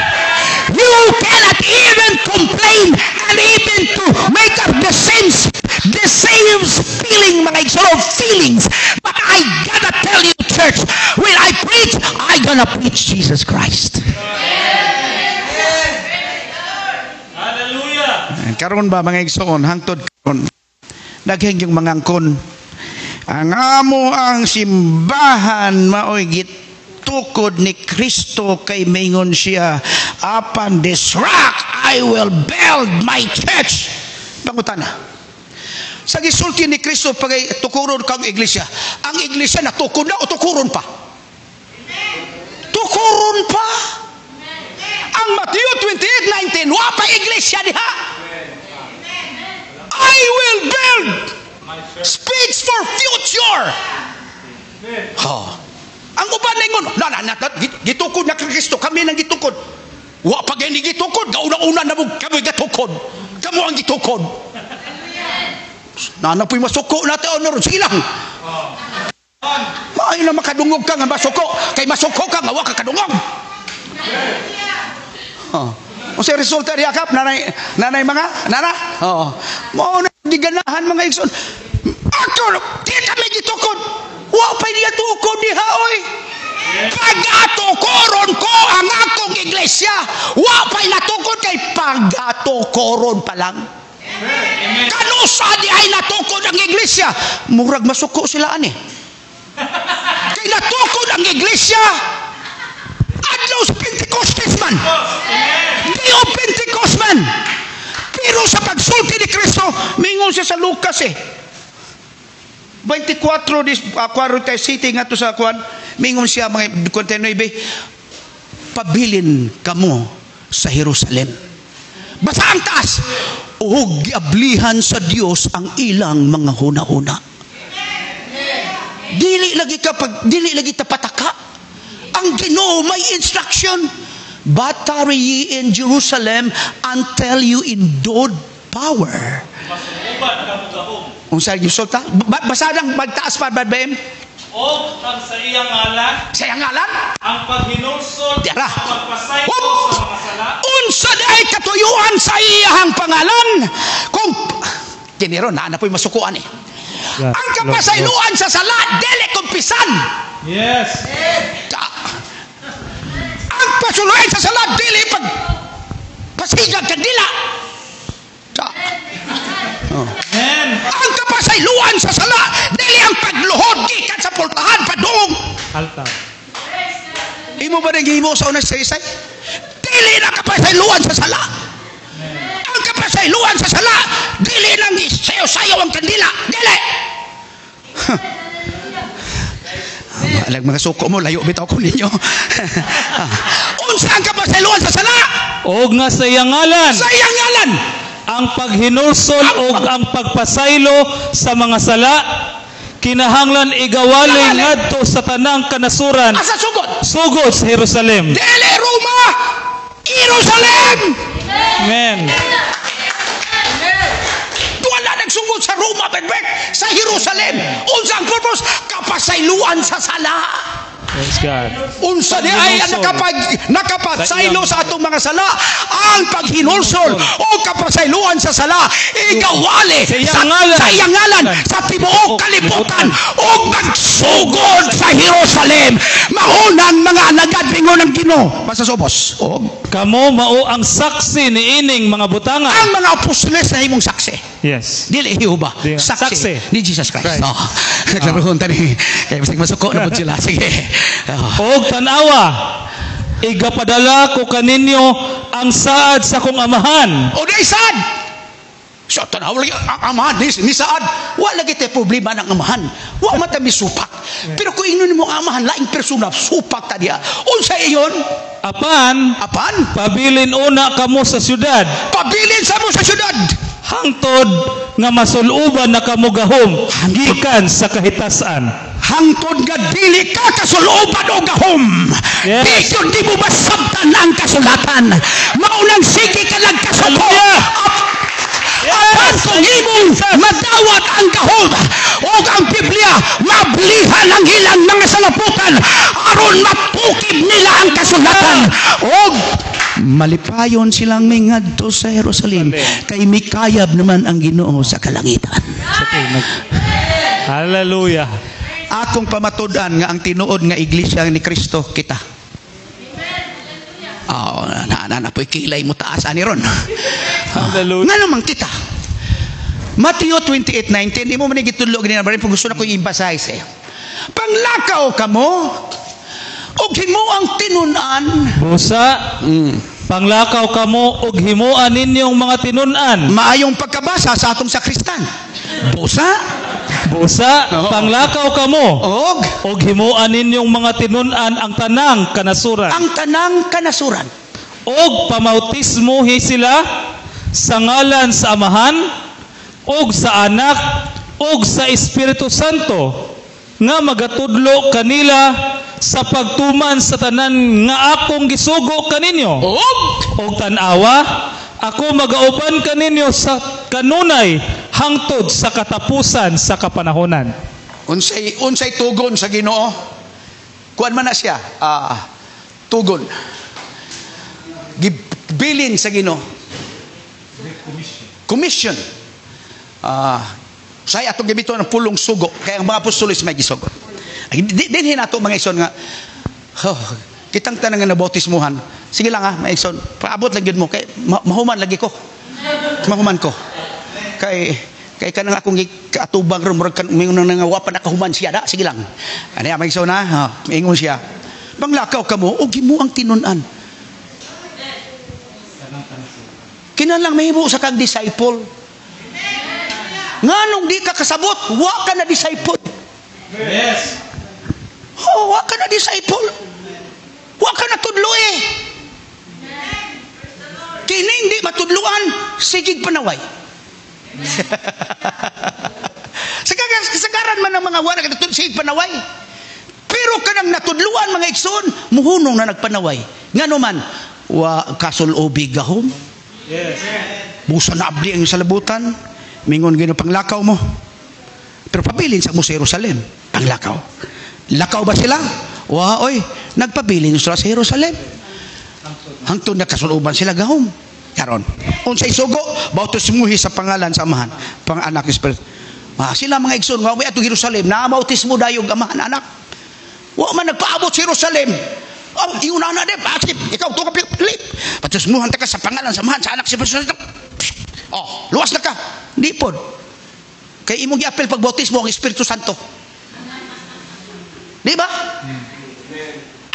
You cannot even complain and even to make up the same feeling, mga igsoon, of feelings. But I gotta tell you, church, when I preach, I gonna preach Jesus Christ. Hallelujah. Karon ba, mga igsoon, hangtod karon daghang yung mga angkon. Ang amo ang simbahan maoy gitukod ni Kristo kay mingon siya, "Upon this rock I will build my church." Pangutana. Sa gisulti ni Kristo pagay tukuron kang iglesia, ang iglesia natukod na o tukuron pa? Tukuron pa. Ang Mateo 28:19, wa pa iglesia diha. "I will build" speaks for future. Ha. Ang uban ningon, na na na gitukod na Kristo, kami nang gitukod. Wa pa gani gitukod, gauna-una na mo kami gitukod. Kamo ang gitukod. Nana po'y masuko na honor. Sige lang. Maayo na makadungog ka nga masuko. Kay masuko ka nga wa ka kadungog. Oh. Unsa resulta diha kap nanay nanay mga nana? Oo. Mao na giganahan, mga igsoon. Ako di kami gitukod. Wa pa niya tukod diha oy. Pagatukoron ko ang akong iglesia. Wa pa natukod kay pagatukoron pa lang. Kanusa di ay natukod ang iglesia? Murag masuko sila ani. Kay natukod ang iglesia adlaw sa Pentecostes man. Day of Pentecost man. Pero sa pagsulti ni Kristo, mingon siya sa Lucas eh. 24 dis 40 city nga to sa kuan, mingon siya mga 49, pabilin kamo sa Jerusalem. Basta ang taas, ug giablihan sa Dios ang ilang mga huna-huna. Dili lagi ka pag dili lagi ta pataka. Ang Ginoo may instruction. "But tarry ye in Jerusalem until you endowed power." Masukuban kamo gahom. Unsa gisulta? Basadang magtaas pa ba BM? Og ang sa iyang ngalan, Sa iyang ngalan? Ang paghinulsol, Dara. Ang pagpasaylo Whoop! Sa mga sala, Unsa diay katuyuan sa iyang pangalan? Kung kiniro na na po'y masukuan eh. Ang kapasayloan sa sala dili kumpisan. Ang pasuluan sa sala dili pag pasigag kandila. Oh. Amen. Ang kapasayloan sa sala dili ang pagluhod gikan sa pultahan padung Altar. Imo ba nang gihimo sa unang saysay? Dili na kapasayloan sa sala. Ang kapasayloan sa sala, dili nang isayaw-sayaw ang kandila. Dili! Huh. Alag mga suko mo, layo bitaw ko ninyo. Unsa ang kapasayloan sa sala? Og nga sa iyang ngalan, Sa iyang ngalan, ang paghinulsol og ang pagpasaylo sa mga sala, Kinahanglan igawali Gawali. ngadto sa tanang kanasuran Asa sugod? Sugod sa Jerusalem. Dili Roma, Jerusalem. Amen. Wala nagsugod sa Roma, Bedbek, sa Jerusalem. Unsa ang purpose? Kapasayloan sa sala. Praise God. Unsa di ay ang nakapasaylo sa atong mga sala? Ang paghinulsol o kapasayloan sa sala, igawali Sa iyang sa, ngalan. Sa iyang ngalan sa tibuok kalibutan ug magsugod sa Jerusalem. Maunang mga alagad, mingon ang Ginoo. Basta subos. Og Kamo mao ang saksi niining mga butanga. Ang mga apostoles na himong saksi. Yes. Dili Jehovah. Di- Saksi, saksi. ni Jesus Christ. Christ. Oh. Naglaruhon tani. Kaya bisag masuko na pud sila. Sige. Oh. Og tanawa, igapadala ko kaninyo ang saad sa akong Amahan. O di saad. So tanaw lagi ang amahan ni saad. Wa lagi tay problema ng amahan. Wa man ta misupak. Pero kung ingnon nimo ang amahan laing persona, supak ta diha. Unsa iyon? Apan, Apan, pabilin una kamo sa syudad pabilin sa mo sa syudad hangtod nga masuluban na kamo gahom gikan sa kahitasan. Hangtod nga dili ka kasuloban og gahom. Yes. Di gyud di mo masabtan ang kasulatan. Maunang sige ka lang kasuko. Hallelujah. Apan kung imong madawat ang gahom o ang Biblia, mablihan ang ilang mga salaputan aron matukib nila ang kasulatan og malipayon silang mingadto sa Jerusalem kay mikayab naman ang Ginoo sa kalangitan. Hallelujah. Akong pamatud-an nga ang tinuod nga iglesia ni Kristo kita. Oh, na na na po'y kilay mo taas ani ron. Hallelujah. Nga naman kita. Matthew 28:19, imo man gitudlo gani na kung gusto na ko i-emphasize eh. Panglakaw kamo ug himo ang tinun-an. Busa, panglakaw kamo ug himoa ninyong mga tinun-an. Maayong pagkabasa sa atong sakristan. Busa. Busa, Oo. panglakaw kamo og ug himoa ninyong mga tinun-an ang tanang kanasuran. Ang tanang kanasuran. Og pamautismohi sila sa ngalan sa Amahan ug sa Anak ug sa Espiritu Santo nga magatudlo kanila sa pagtuman sa tanan nga akong gisugo kaninyo. Og Og tan-awa, ako magauban kaninyo sa kanunay hangtod sa katapusan sa kapanahonan. Unsay unsay tugon sa Ginoo? Kuan man na siya, tugon. Gibilin sa Ginoo. Commission. Say atong gamiton ang pulong sugo kay ang mga apostoles may gisugo. Ay, dinhi nato, mga igsoon, nga oh, kitang tanan nga nabautismuhan. Sige lang ha, mga igsoon. Paabot lang gyud mo kay mahuman lagi ko. Mahuman ko. Kay kay kanang akong kaatubang ron murag kan mingon na nga wa pa nakahuman siya da. Sige lang. Ani mga igsoon ha, ha, mingon siya. Panglakaw kamo og himo ang tinun-an. Kinahanglan mahimo sa kang disciple. Nganong di ka kasabot, wa ka na disciple. Yes. Oh, wa ka na disciple. Wa ka na tudlo eh. Kining di matudluan, sigig panaway. Kasagaran man ang mga wala ka natudlo, sigig panaway. Pero kanang natudluan, mga igsoon, muhunong na nagpanaway. Ngano man, wa kasulobi gahom. Yes. Busa na abdi ang salabutan. Mingon Ginoo, panglakaw mo. Pero pabilin sa mo sa Jerusalem. Panglakaw. Lakaw ba sila? Wa oy, nagpabilin sila sa Jerusalem. Hangtod nakasuluban sila gahom. Karon, unsay sugo, bautismuhi sa pangalan sa Amahan, pang Anak, Espiritu. Ah, sila, mga igsoon nga may atong Jerusalem, na bautismo dayog Amahan, Anak. Wa man nagpaabot sa Jerusalem. Oh, iyon na na de, ikaw to ka lip. Bautismuhan ta ka sa pangalan sa Amahan, sa Anak, sa Espiritu Santo. Oh, luwas na ka. Di pod. Kay imong giapil pag bautismo ang Espiritu Santo. Di ba?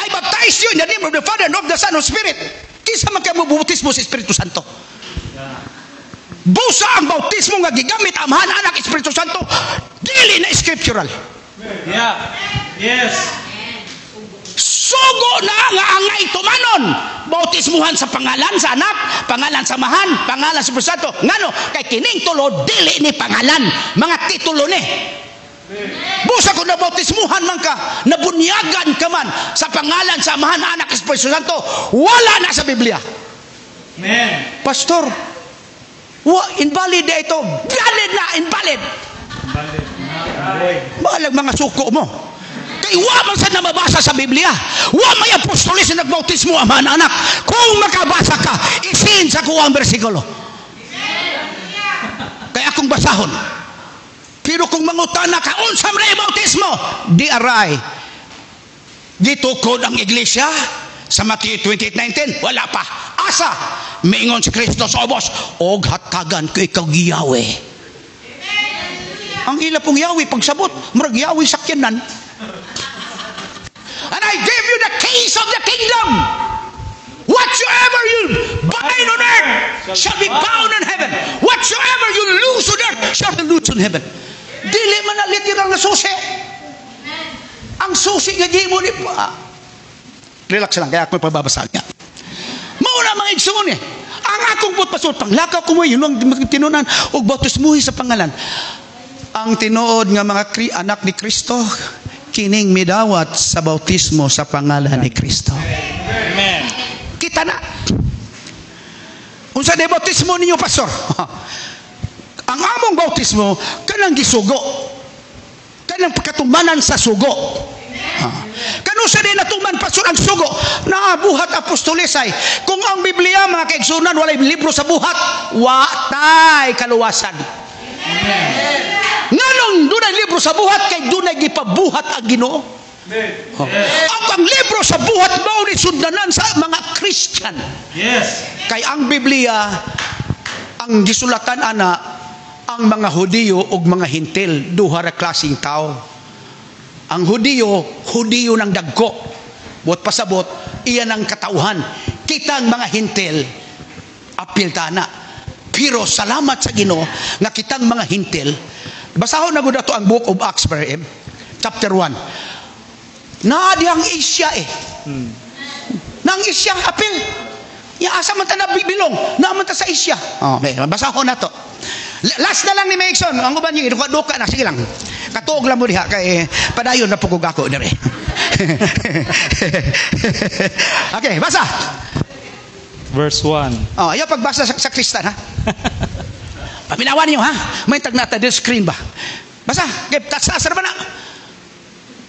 I baptize you in the name of the Father and of the Son and of the Spirit. Kinsa man kay mo bautismo sa Espiritu Santo? Busa ang bautismo nga gigamit Amahan, Anak, Espiritu Santo, dili na scriptural. Yeah. Yes. Sugo na nga angay tumanon. Bautismuhan sa pangalan sa Anak, pangalan sa Amahan, pangalan sa Espiritu Santo. Ngano? Kay kining tulo dili ni pangalan, mga titulo ni. Busa kung nabautismuhan man ka, nabunyagan ka man sa pangalan sa Amahan, Anak, Espiritu Santo, wala na sa Biblia. Amen. Pastor, wa, invalid na ito. Valid na, invalid. Valid. Void. Bahalag mga suko mo. Kay wa man sa namabasa sa Biblia. Wa may apostolis na nagbautismo, Amahan, Anak. Kung makabasa ka, isin sa kuha ang bersikulo. Kay akong basahon. Pero kung mangutana ka, unsa man ay bautismo? Di aray. Gitukod ang iglesia sa Matthew 28:19, wala pa. Asa? Miingon si Kristo sa ubos, og hatagan ko ikaw giyawe. Ang ila pong yawi, pagsabot, murag yawi sakyanan. And I give you the keys of the kingdom. Whatsoever you bind on earth shall be bound in heaven. Whatsoever you loose on earth shall be loose in heaven. Dili man na literal na susi. Ang susi nga di mo ni ah. Relax lang, kaya ako pababasa niya. Mao na mga igsoon eh. Ang akong putpasod, panglakaw ko mo, yun ang tinunan, og bautismuhi sa pangalan. Ang tinuod nga mga anak ni Kristo, kining midawat sa bautismo sa pangalan ni Kristo. Amen. Kita na. Unsa di bautismo ninyo, pastor? Ang among bautismo kanang gisugo. Kanang katumanan sa sugo. Ha. Kano sa di natuman, pastor, ang sugo? Naabuhat apostoles ay. Kung ang Biblia, mga kaigsunan, walay libro sa Buhat, wa tay kaluwasan. Nganong dunay libro sa Buhat? Kay dunay gipabuhat ang Ginoo. Amen. Oh. Ang libro sa Buhat mao ni sundanan sa mga Christian. Kay ang Biblia, ang gisulatan ana ang mga Hudiyo ug mga Hintil, duha ra klaseng tao. Ang Hudiyo, Hudiyo ng dagko. Buot pasabot, iyan ang katauhan. Kitang mga Hintil, apil tana. Pero salamat sa Ginoo nga kitang mga Hintil, basahon na gud ato ang Book of Acts per M, chapter 1. Naa diyang Asia eh. Nang Asia apil. Ya asa man ta nabibilong, naa man ta sa Asia. Oh, okay, basahon na to. Last na lang ni Maxon, ang uban niyo duka na, sige lang. Katuog lang mo diha kay padayon na pugog ako dire. Okay, basa. Verse 1. Oh, ayaw pagbasa sa Kristan ha. Paminawan niyo ha. May tagnata din screen ba? Basa, kay taas ba na?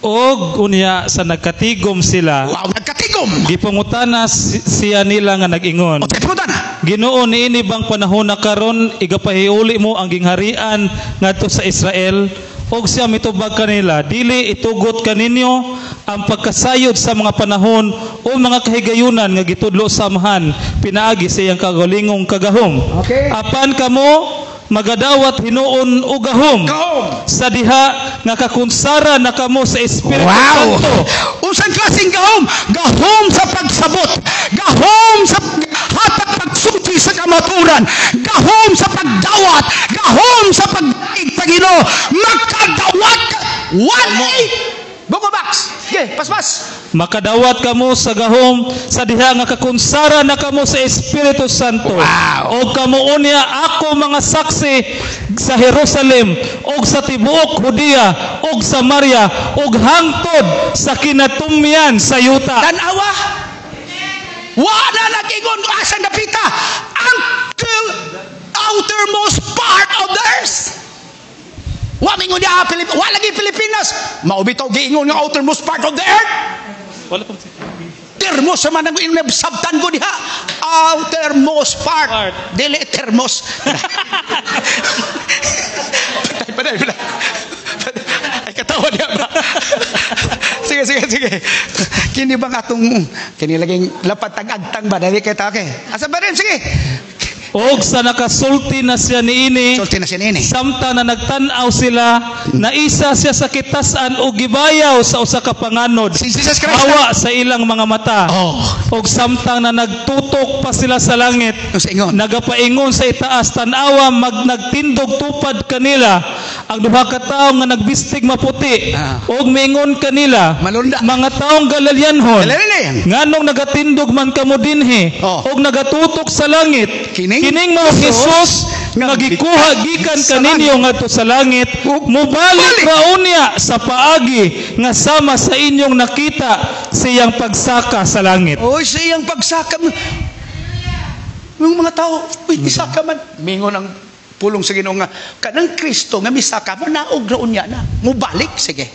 Og unya sa nagkatigom sila, Wow, nagkatigom. gipangutana siya nila nga nag-ingon. O, pangutana. Ginoo, niini bang panahon na karon igapahiuli mo ang gingharian ngadto sa Israel? Og siya mitubag kanila, dili itugot kaninyo ang pagkasayod sa mga panahon o mga kahigayunan nga gitudlo sa Amahan pinaagi sa iyang kagalingong kagahom. Apan kamo magadawat hinuon og gahom. Gahom. Sa diha nga kakunsara na kamo sa Espiritu Santo. Unsang klaseng gahom? Gahom sa pagsabot, gahom sa hatag pagsuci sa kamaturan, gahom sa pagdawat, gahom sa pagdaig sa Ginoo. Makadawat ka. 1:8. Book of Acts. Sige, paspas. Makadawat kamo sa gahom sa diha nga kakunsara na kamo sa Espiritu Santo. Og kamo unya ako mga saksi sa Jerusalem og sa tibuok Judea og Samaria og hangtod sa kinatumyan sa yuta. Tan-awa. Wa na nag-ingon asa napita until outermost part of the earth. Wa mingon niya wa lagi Pilipinas. Mao bitaw giingon nga outermost part of the earth. Wala pa. Termos sa man ang sabtan ko diha. Outermost part. Part. Dili termos. Patay, patay, patay. Ay, katawa niya ba? Sige, sige, sige. Kini bang atong, kini laging lapat tag-agtang ba? Dali kay okay. Asa ba rin? Sige. Og sa nakasulti na siya niini, Sulti na siya niini. Samtang na nagtan-aw sila, naisa siya sa kitasan og gibayaw sa usa ka panganod. Si Jesus Christ. Hawa sa ilang mga mata. Oh. Og samtang na nagtutok pa sila sa langit, Sa ingon. Nagapaingon sa itaas, tan-awa mag nagtindog tupad kanila ang duha ka tawo nga nagbistig maputi. Og miingon kanila, Malunda. mga taong Galilianhon, Galilian. nganong nagatindog man kamo dinhi Oh. og nagatutok sa langit? Kining Kining mao Jesus nga gikuha gikan Sa kaninyo ngadto sa langit, mubalik Balik. ra unya sa paagi nga sama sa inyong nakita sa iyang pagsaka sa langit. Oy, sa iyang pagsaka. Yung mga tao, uy, misaka man. Mingon ang pulong sa Ginoo nga kanang Kristo nga misaka mo naog ra unya na. Mubalik, sige.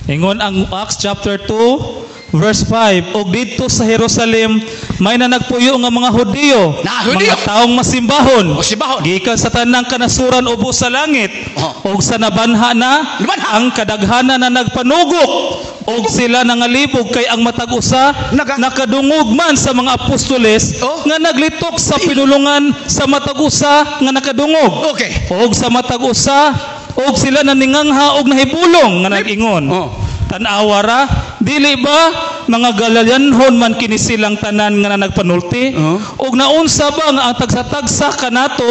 Ingon ang Acts chapter 2 verse 5, "Og didto sa Jerusalem may nanagpuyo nga mga Hudiyo, Na, Hudiyo. mga taong masimbahon, O simbahon. Gikan sa tanang kanasuran ubos sa langit. Og sa nabanha na Nabanha. Ang kadaghanan na nagpanugok og sila nangalibog kay ang matag usa nakadungog man sa mga apostoles nga naglitok sa pinulungan sa matag usa nga nakadungog. Og sa matag usa og sila naningangha og nahibulong nga nag-ingon, 'Tan-awa ra, dili ba mga Galileanhon man kini silang tanan nga nagpanulti? Og naunsa ba nga ang tagsa-tagsa kanato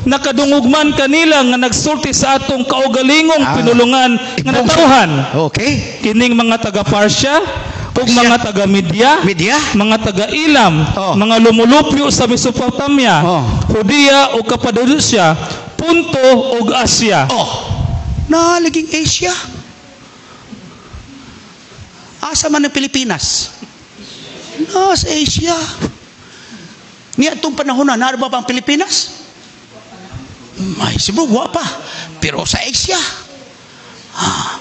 nakadungog man kanila nga nagsulti sa atong kaugalingong pinulungan nga natawhan? Kining mga taga Parthia ug mga taga Media, Media? Mga taga Elam, mga lumulupyo sa Mesopotamia, Judea ug Cappadocia, Ponto ug Asia.'" Oh. Nalaging Asia. Asa man ang Pilipinas? Nasa Asia. Niya itong panahon na, naa ba ang Pilipinas? May Cebu, wa pa. Pero sa Asia. Ah,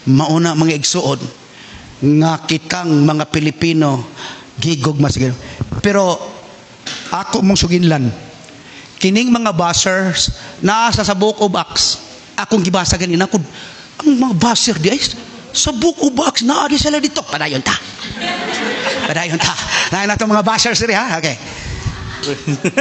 mauna, mga igsuon, nga kitang mga Pilipino gigugma sa Ginoo. Pero ako mong suginlan, kining mga bashers naa sa Book of Acts. Akong gibasa ganina kun ang mga basher di ay sa Book of Acts, naa di sila dito. Padayon ta. Padayon ta. Naa na mga bashers diri, ha. Okay.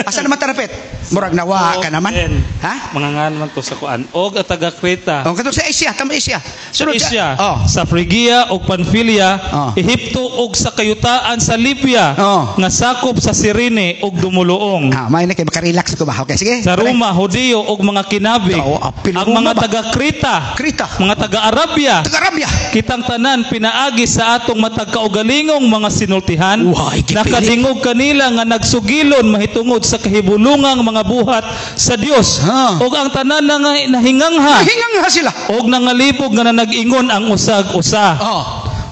Asa naman tarapit? Murag nawa ka naman. Ten. Ha? Mga ngan man to sa kuan. Og at taga Creta. Oh, katong sa Asia, tama, Asia. Sunod Asia, Oh. sa Phrygia ug Pamphylia, Ehipto ug sa kayutaan sa Libya, nga sakop sa Cyrene ug dumuluong. Ah, may na kay makarelax ko ba? Okay, sige. Sa Roma, Hudiyo ug mga kinabig, Oo, apil ang Roma mga ba? taga Creta, Creta. mga taga Arabia, Taga Arabia. Kitang tanan pinaagi sa atong matag kaugalingong mga sinultihan, Why, gipili. Nakadingog kanila nga nagsugilon mahitungod sa kahibulungang mga buhat sa Dios. Ug ang tanan na nga nahingangha Hingangha sila. Og nangalibog nga nag-ingon ang usag usa,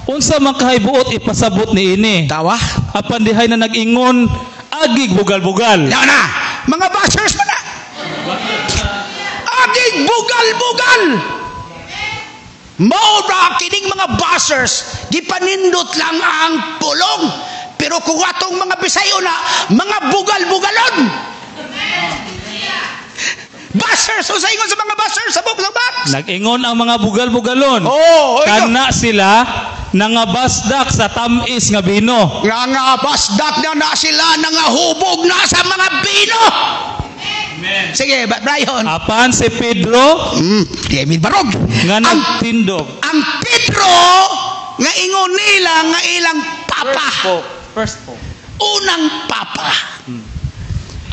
'Unsa man kahibuot ipasabot niini?' Tawa. Apan dihay na nag-ingon, 'Agig bugal-bugal.'" Na na. Mga bashers man na. Agig bugal-bugal. Mao ra kining mga bashers, gipanindot lang ang pulong. Pero kung atong mga Bisayo na, mga bugal-bugalon. Bashers, unsa ingon sa mga bashers sa Book of Acts? Nag-ingon ang mga bugal-bugalon, Oh, ikaw. "Kana sila nangabasdak sa tamis nga bino." Nga nga basdak na na sila, nangahubog na sa mga bino. Sige, Brian. Apan si Pedro Di barog. Nga Ang, nagtindog. Ang Pedro nga ingon nila nga ilang papa. First pope. Unang papa.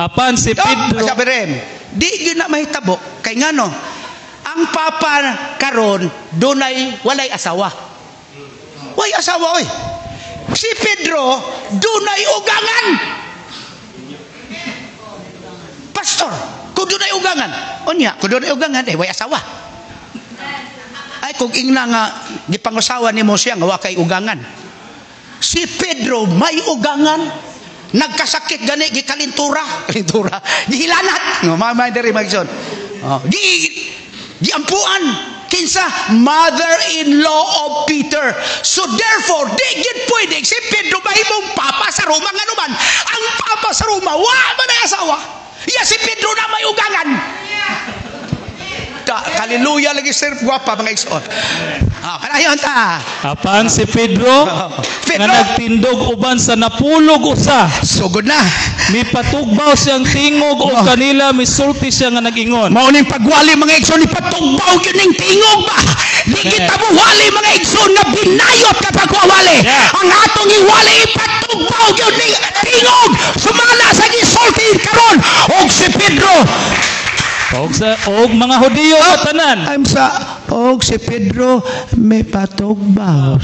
Apan si Oh, Pedro sabi rin, di gyud na mahitabo kay ngano ang papa karon dunay walay asawa. Way asawa, oy. Si Pedro dunay ugangan. Pastor, kung dunay ugangan, unya, kung dunay ugangan, eh, way asawa. Ay, kung ingna nga gipangusawa nimo siya nga wa kay ugangan. Si Pedro may ugangan. Nagkasakit gani, gikalintura, kalintura, gihilanat. No, mama diri magson. Oh, giampuan kinsa? Mother-in-law of Peter. So therefore, di gid pwede si Pedro mahimong papa sa Roma, ngano man ang papa sa Roma wa man ay asawa. Ya si Pedro na may ugangan. Ta, hallelujah lagi, sir, gwapa mga igsoon. Ah, padayon ta. Apan si Pedro Pedro. Nga nagtindog uban sa napulog usa, Sugod na. Mipatugbaw siyang tingog og kanila misulti siya nga nag-ingon. Mao ning pagwali, mga igsoon, ipatugbaw gyud ning tingog ba. Di kita muwali, mga igsoon, nga binayot kapag wawali. Ang atong iwali, ipatugbaw gyud ning tingog sumala sa gisulti karon og si Pedro Og mga Hudiyo nga tanan I'm sa og si Pedro may patugbaw.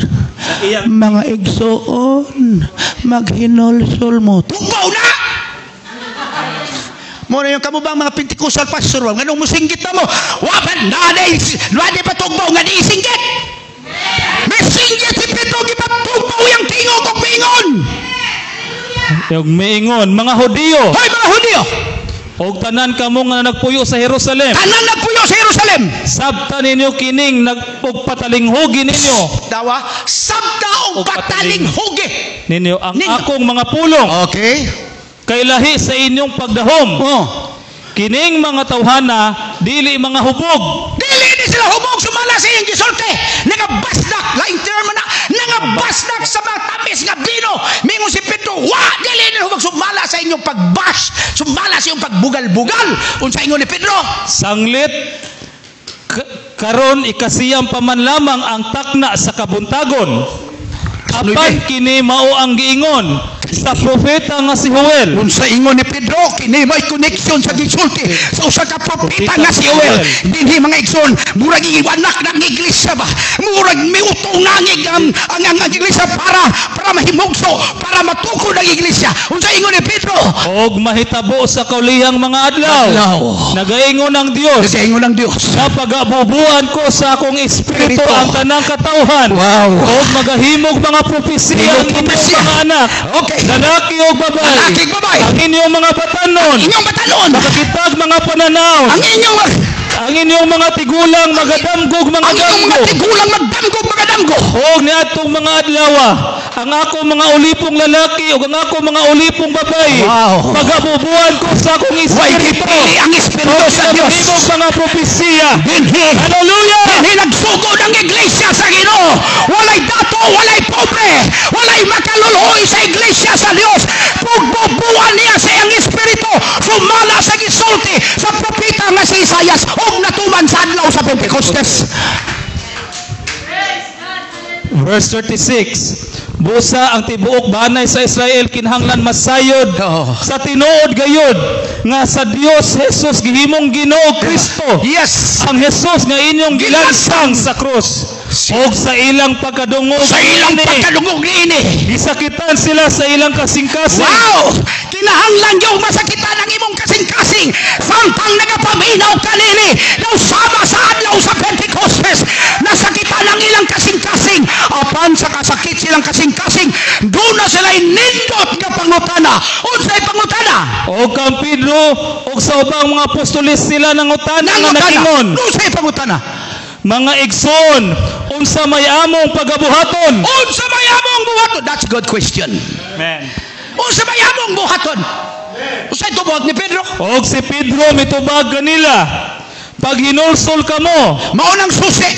Mga igsoon, maghinulsol mo. Tugbaw na! Mo na yung kamo bang mga Pentecostal pastor, nganong musinggit na mo? Wa man nanay, wala patugbaw nga di isinggit. Misinggit si Pedro, gipatugbaw yang tingog og miingon. Yung miingon, mga Hudiyo. Hoy mga Hudiyo. Og tanan kamo nga nagpuyo sa Jerusalem. Tanan nagpuyo sa Jerusalem. Sabta ninyo kining nagpagpatalinghugi ninyo. Dawa, sabta og patalinghugi ninyo ang ninyo akong mga pulong. Okay. Kay lahi sa inyong pagdahom. Oh. Kining mga tawhana dili mga hubog. Dili ni sila hubog sumala sa iyang gisulti. Nangabasdak, laing term na, nangabasdak sa mga tamis nga bino. Mingon si Pedro, wa dili ni hubog sumala sa inyong pagbash, sumala sa inyong pagbugal-bugal. Unsa ingon ni Pedro? Sanglit karon ikasiyam pa man lamang ang takna sa kabuntagon. Apan kini mao ang giingon sa propeta nga si Joel. Unsa ingon ni Pedro, kini may connection sa gisulti sa usa ka propeta nga si Joel. Dinhi mga igsoon, murag anak ng iglesia ba? Murag miutong nangig ang iglesia para mahimugso, para matukod ang iglesia. Unsa ingon ni Pedro? Og mahitabo sa kaulihang mga adlaw. Nagaingon ang Dios. Nagaingon ang Dios. Sa pagabubuan ko sa akong espiritu ang tanang katawhan. Wow. Og magahimog mga propesiya ang inyong mga anak. Okay. Lalaki o babae. Lalaki o babae. Ang inyong mga batanon. Inyong batanon. Makakitag mga pananaw. Ang inyong mga tigulang magadamgog mga damgo. Ang inyong mga tigulang magdamgog mga damgo. Og niadtong mga adlawa, ang ako mga ulipong lalaki ug ang ako mga ulipong babae. Wow. Pagabubuan ko sa akong espiritu. Way ang espiritu sa Dios. Mga propesiya. Dinhi. Hallelujah. Dinhi nagsugod ang iglesia sa Ginoo. Walay dato, walay pobre, walay makaluluoy sa iglesia sa Dios. Pugbubuan niya sa iyang espiritu. Sumala sa gisulti sa propeta nga si Isayas ug natuman sa adlaw sa Pentecostes. Verse 36. Busa ang tibuok banay sa Israel kinahanglan masayod sa tinuod gayud nga sa Dios Jesus gihimong Ginoo Kristo. Yes. Ang Jesus nga inyong gilansang sa krus. Og sa ilang pagkadungog, sa ilang pagkadungog niini, gisakitan sila sa ilang kasing-kasing. Wow! Kinahanglan yung masakitan ang imong kasing-kasing. Samtang nagapaminaw kanini, daw sama sa adlaw sa Pentecostes, nasakitan ang ilang kasing-kasing. Apan sa kasakit silang kasing-kasing, doon na sila nindot nga pangutana. Unsay pangutana? Og kang Pedro og sa ubang mga apostoles sila nangutana nga nagingon. Unsay pangutana? Mga igsoon, unsa may among pagabuhaton? Unsa may among buhaton? That's a good question. Amen. Unsa may among buhaton? Unsay tubag ni Pedro? Og si Pedro mitubag kanila, paghinulsol kamo. Mao nang susi.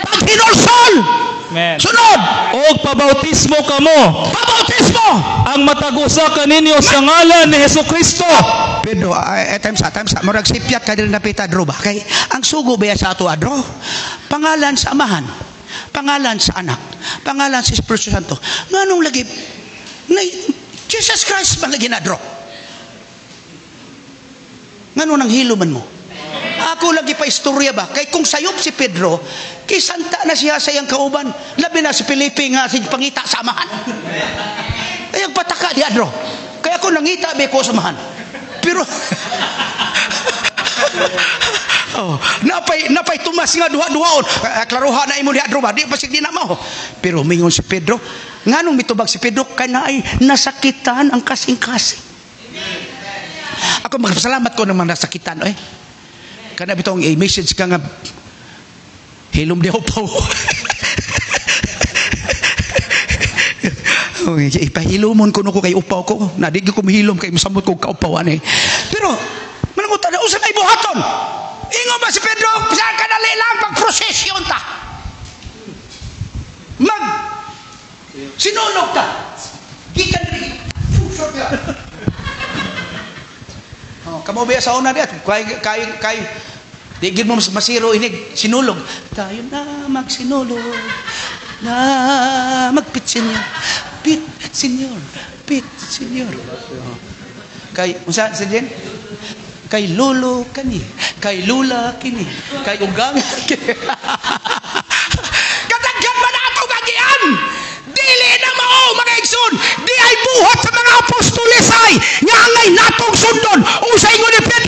Paghinulsol. Amen. Sunod. Og pabautismo kamo. Pabautismo. Ang matag usa kaninyo sa ngalan ni Hesukristo. Pedro, time sa murag sipyat ka diri napita dro ba? Kay ang sugo ba sa ato adro? Pangalan sa Amahan, pangalan sa Anak, pangalan sa Espiritu Santo. Nganong lagi Jesus Christ man lagi na adro? Ngano nang hilo man mo? Ako lagi pa istorya ba? Kay kung sayop si Pedro, kisanta na siya sa iyang kauban. Labi na si Felipe nga si pangita sa amahan. Ay ang pataka di adro. Kaya ako nangita be ko sa amahan. Pero oh, napay Tomas nga duha-duhaon. Klaruha na imo di adro ba? Di pa sig di na mao. Pero mingon si Pedro, nganong mitubag si Pedro kay naay nasakitan ang kasing-kasing. Ako magpasalamat ko ng mga nasakitan eh. Kana bitong message ka nga hilom di upaw. Ipahilomon ko ko kay upaw ko. Na di ko mahilom kay mosamot ko kaupaw ani. Pero manangutan na usa may buhaton. Ingon ba si Pedro, sa kadali lang pagprosesyon ta. Mag sinulog ta. Gikan diri. Oh, kamo ba sa una diat? Kay di gid mo masiro inig sinulog. Tayo na magsinulog. Na magpit senyor. Pit senyor. Pit senyor. Oh. Kay unsa sa Jen? Kay lolo kani, kay lula kini, kay ugang. Katagyan man ato bagian. Dili na mao mga igsoon, di ay buhat sa mga apostoles ay nga angay natong sundon. Unsa ingon ni Pedro?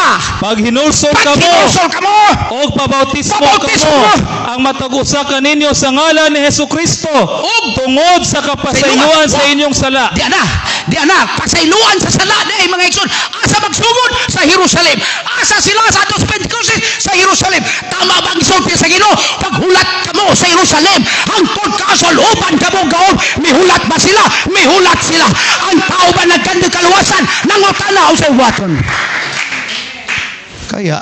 Usa. Paghinulsol kamo Paghinulsol kamo. Og pabautismo Pabautismo. Kamo ang matag usa kaninyo sa ngalan ni Hesukristo Og tungod sa kapasayloan sa inyong sala. Di ana, di ana, pasayloan sa sala na mga igsoon. Asa magsugod? Sa Jerusalem. Asa sila sa atos Pentecostes? Sa Jerusalem. Tama bang isulti sa Ginoo? Paghulat kamo sa Jerusalem, hangtod kaasol-uban kamo gaon, mihulat ba sila? Mihulat sila. Ang tao ba nagkandoy kaluwasan? Nangutana o sa buhaton. Kaya,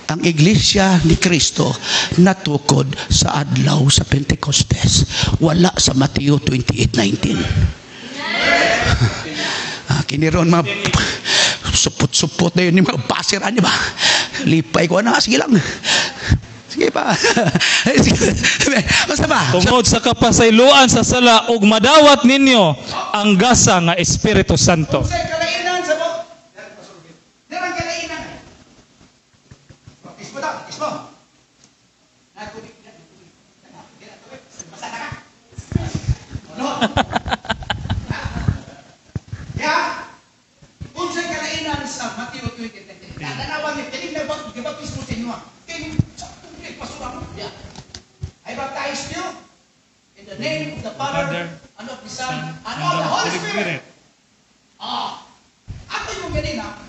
ang Iglesia ni Kristo natukod sa adlaw sa Pentecostes. Wala sa Mateo 28:19. Ah, kiniron mga supot-supot na yun yung mga basher, ano ba? Lipay ko na, sige lang. Sige pa. Basta ba? Tungod sa kapasayloan sa sala ug madawat ninyo ang gasa nga Espiritu Santo. Sa kalainan sa mo. Darang kalainan. Bautismo ta, bautismo. Basa na ka. No. Ya. Unsay kalainan sa Mateo 20:20? Tanawan ni kining nagbatismo sa inyo. Kini sa tubig pasura mo. Ya. I baptize you in the name of the Father, and of the Son, and of the Holy Spirit. Ah, ako yung ganina,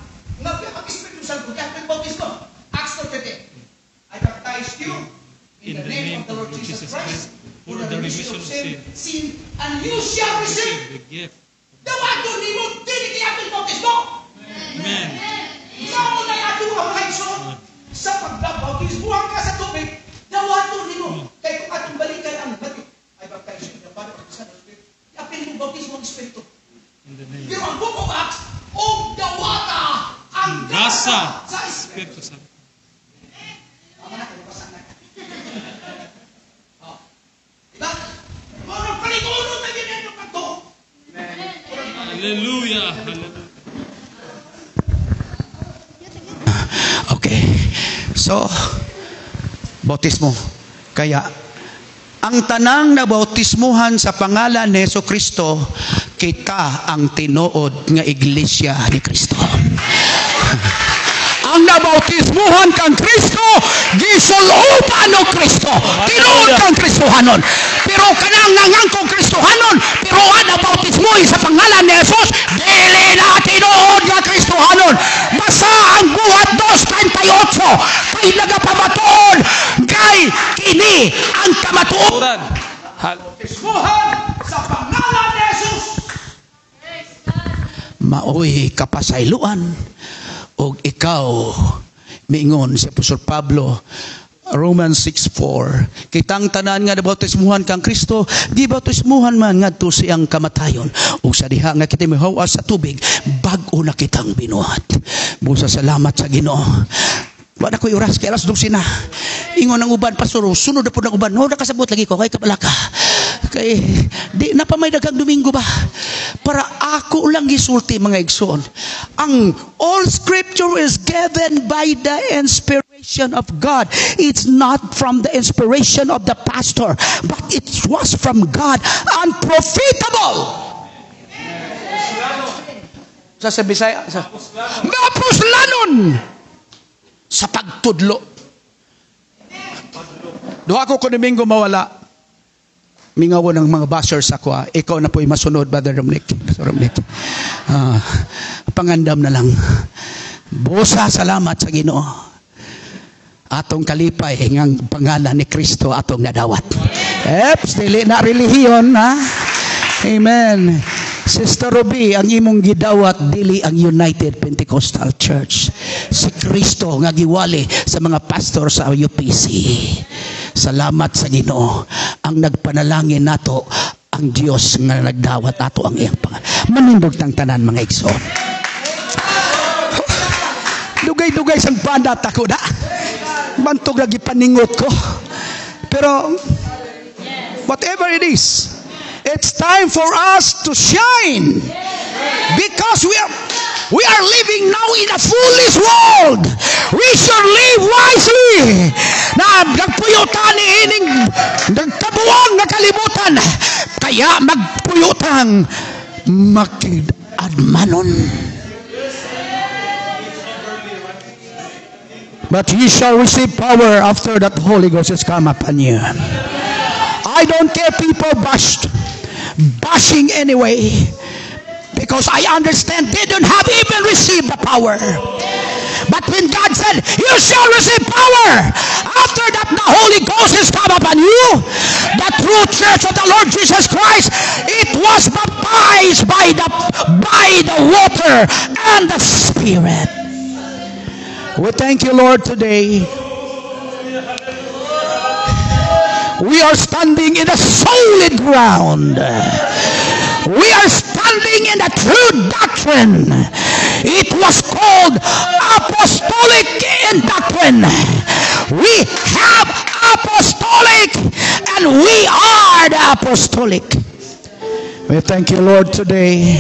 nga ang Espiritu Santo, kaya ang bautismo. Acts 2:30. I baptize you in the name of the Lord Jesus Christ for the remission of sin, and you shall receive the gift. Dawaton nimo dili kay atong bautismo. Amen. Mao na ato ang mga igsoon sa pagbabautismo ka sa tubig, dawaton nimo kay kung atong balikan ang Matthew, I baptize you in the Father, of the Son, and of the Spirit. Apil mo bautismo ang Espiritu. In the name. Pero ang Book of Acts, og dawata ang Gasa. sa Espiritu. Espiritu Santo. Tama na, kaya basa na. Oh. Diba? Murag paligunon na ginendo pagtuo. Hallelujah. Hallelujah. Okay. So, bautismo. Kaya, ang tanang na bautismuhan sa pangalan ni Hesus Kristo, kita ang tinuod nga iglesia ni Kristo. Ang nabautismuhan kang Kristo, gisuloban og Kristo. Tinuod kang Kristohanon. Pero kanang nangangkong Kristohanon, pero ang nabautismo sa pangalan ni Jesus, dili na tinuod nga Kristohanon. Basa ang Buhat 2:38 kay nagapamatuod kay kini ang kamatuoran. Bautismuhan sa pangalan ni Jesus. Maoy kapasayloan og ikaw miingon si Apostol Pablo, Romans 6:4, kitang tanan nga nabautismuhan kang Kristo, gibautismuhan man ngadto siyang kamatayon, ug sa diha nga kita mihawas sa tubig, bag-o na kitang binuhat. Busa salamat sa Ginoo. Wala ko'y oras kay alas 12 na. Ingon ang uban, pastor, sunod na po ng uban. No, nakasabot lagi ko kay kabalaka. Kay di na pa may daghang Domingo ba? Para ako lang gisulti, mga igsoon. Ang all scripture is given by the inspiration of God. It's not from the inspiration of the pastor, but it was from God and profitable. Sa Bisaya, sa mapuslanon sa pagtudlo. Duha ko ko Domingo mawala. Mingaw ng mga bashers ako. Ah. Ikaw na po'y masunod, Brother Dominic. Pastor Dominic. Ah, pangandam na lang. Busa salamat sa Ginoo. Atong kalipay ngang pangalan ni Kristo atong nadawat. Eps, dili na relihiyon, ha? Amen. Sister Ruby, ang imong gidawat dili ang United Pentecostal Church. Si Kristo nga giwali sa mga pastor sa UPC. Salamat sa Ginoo. Ang nagpanalangin nato ang Dios nga nagdawat ato ang iyang pangalan. Manindog tang tanan, mga igsoon. Dugay-dugay sang banat ako da. Bantog lagi paningot ko. Pero whatever it is, it's time for us to shine. Because we are living now in a foolish world. We should live wisely. Na nagpuyutan ni ining nagkabuang nga kalibutan. Kaya magpuyutang makid-admanon. But ye shall receive power after that Holy Ghost has come upon you. I don't care people bashed, bashing anyway, because I understand they don't have even received the power. But when God said, "You shall receive power," after that the Holy Ghost has come upon you, the true church of the Lord Jesus Christ, it was baptized by the water and the Spirit. We thank you, Lord, today. We are standing in the solid ground. We are standing in the true doctrine. It was called apostolic in doctrine. We have apostolic and we are the apostolic. We thank you, Lord, today.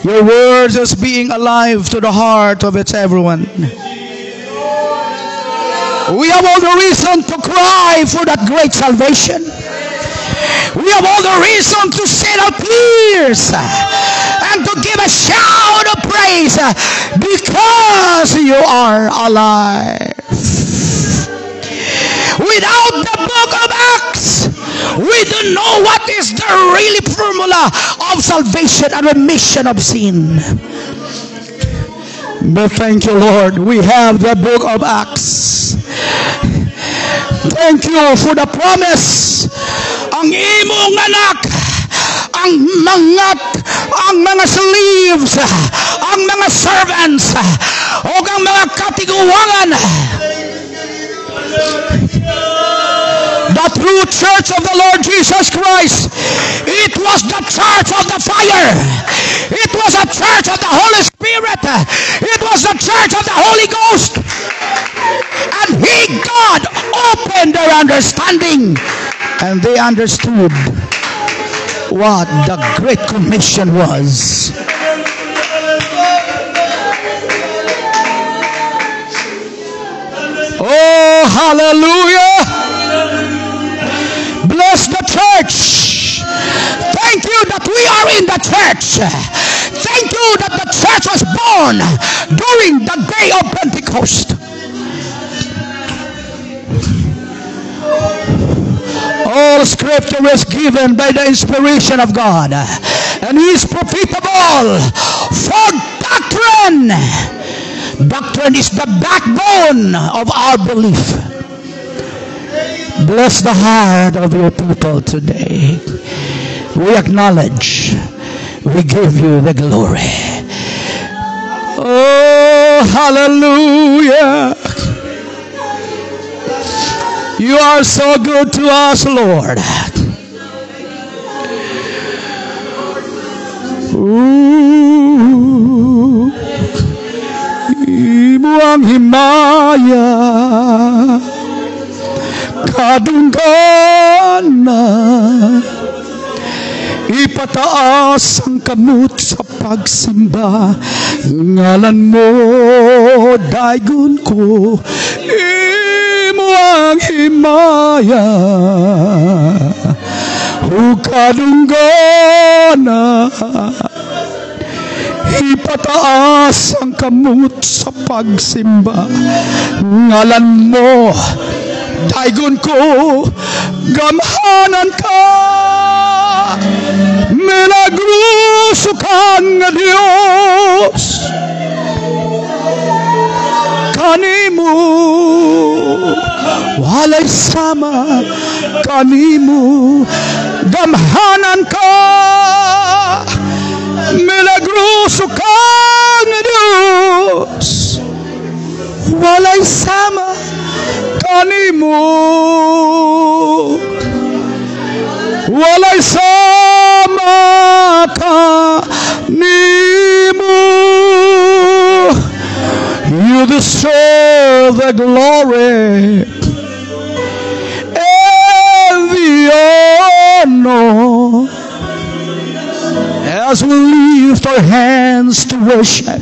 Your words is being alive to the heart of its everyone. We have all the reason to cry for that great salvation. We have all the reason to shed our tears and to give a shout of praise because you are alive. Without the book of Acts, we don't know what is the really formula of salvation and remission of sin. But thank you, Lord, we have the book of Acts. Thank you for the promise. Ang imong anak, ang mga slaves, ang mga servants, o ang mga katiguangan. The true church of the Lord Jesus Christ, it was the church of the fire. It was a church of the Holy Spirit. It was the church of the Holy Ghost. And He, God, opened their understanding, and they understood what the Great Commission was. Oh, hallelujah! Bless the church. Thank you that we are in the church. Thank you that the church was born during the day of Pentecost. All scripture is given by the inspiration of God and is profitable for doctrine. Doctrine is the backbone of our belief. Bless the heart of your people today. We acknowledge, we give you the glory. Oh, hallelujah. You are so good to us, Lord. Ooh, imo ang himaya, kadunggana, ipataas ang kamot sa pagsimba, ngalan mo daygon ko, imo ang himaya, ug kadunggana, ipataas ang kamot sa pagsimba, ngalan mo daygon ko, gamhanan ka, milagroso ka nga Diyos, kanimo walay sama, kanimo gamhanan ka, milagroso ka nga Diyos, walay sama kanimo, walay sama kanimo. You deserve the glory and the honor as we lift our hands to worship,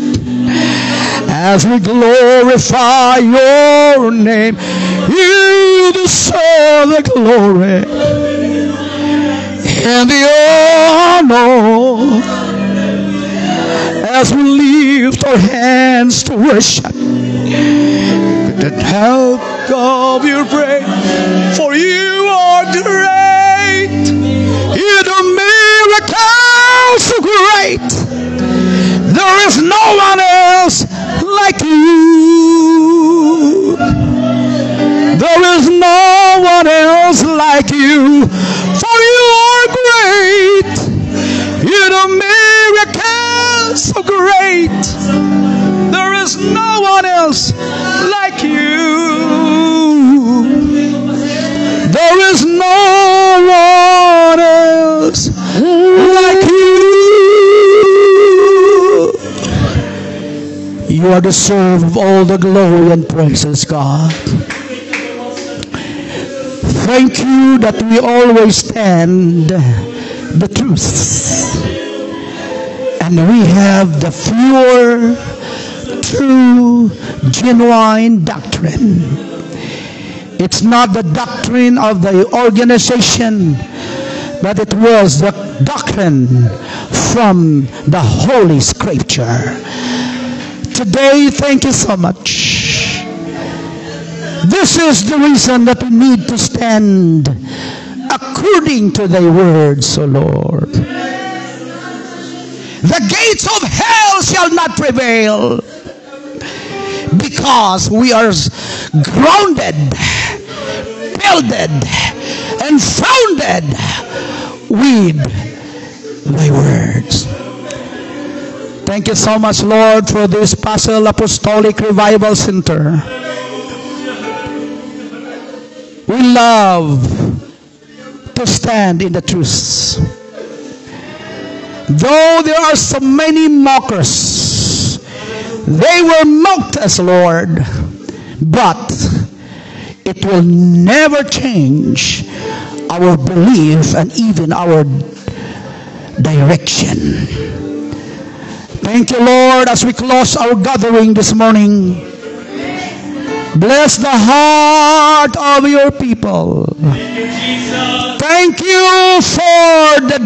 as we glorify your name. You deserve the glory and the honor As we lift our hands to worship, with the help of your praise, for you are great. You do miracles so great. There is no one else like you. There is no one else like you, for you are great. You do miracles so great. There is no one else like you. There is no one else like you. You are deserved of all the glory and praises, God. Thank you that we always stand the truth. And we have the pure, true, genuine doctrine. It's not the doctrine of the organization, but it was the doctrine from the Holy Scripture. Today, thank you so much. This is the reason that we need to stand according to thy words, O Lord. The gates of hell shall not prevail because we are grounded, builded, and founded with thy words. Thank you so much, Lord, for this Pasil Apostolic Revival Center. We love to stand in the truth. Though there are so many mockers, they will mock us, Lord, but it will never change our belief and even our direction. Thank you, Lord, as we close our gathering this morning. Bless the heart of your people. Thank you, Jesus. Thank you for the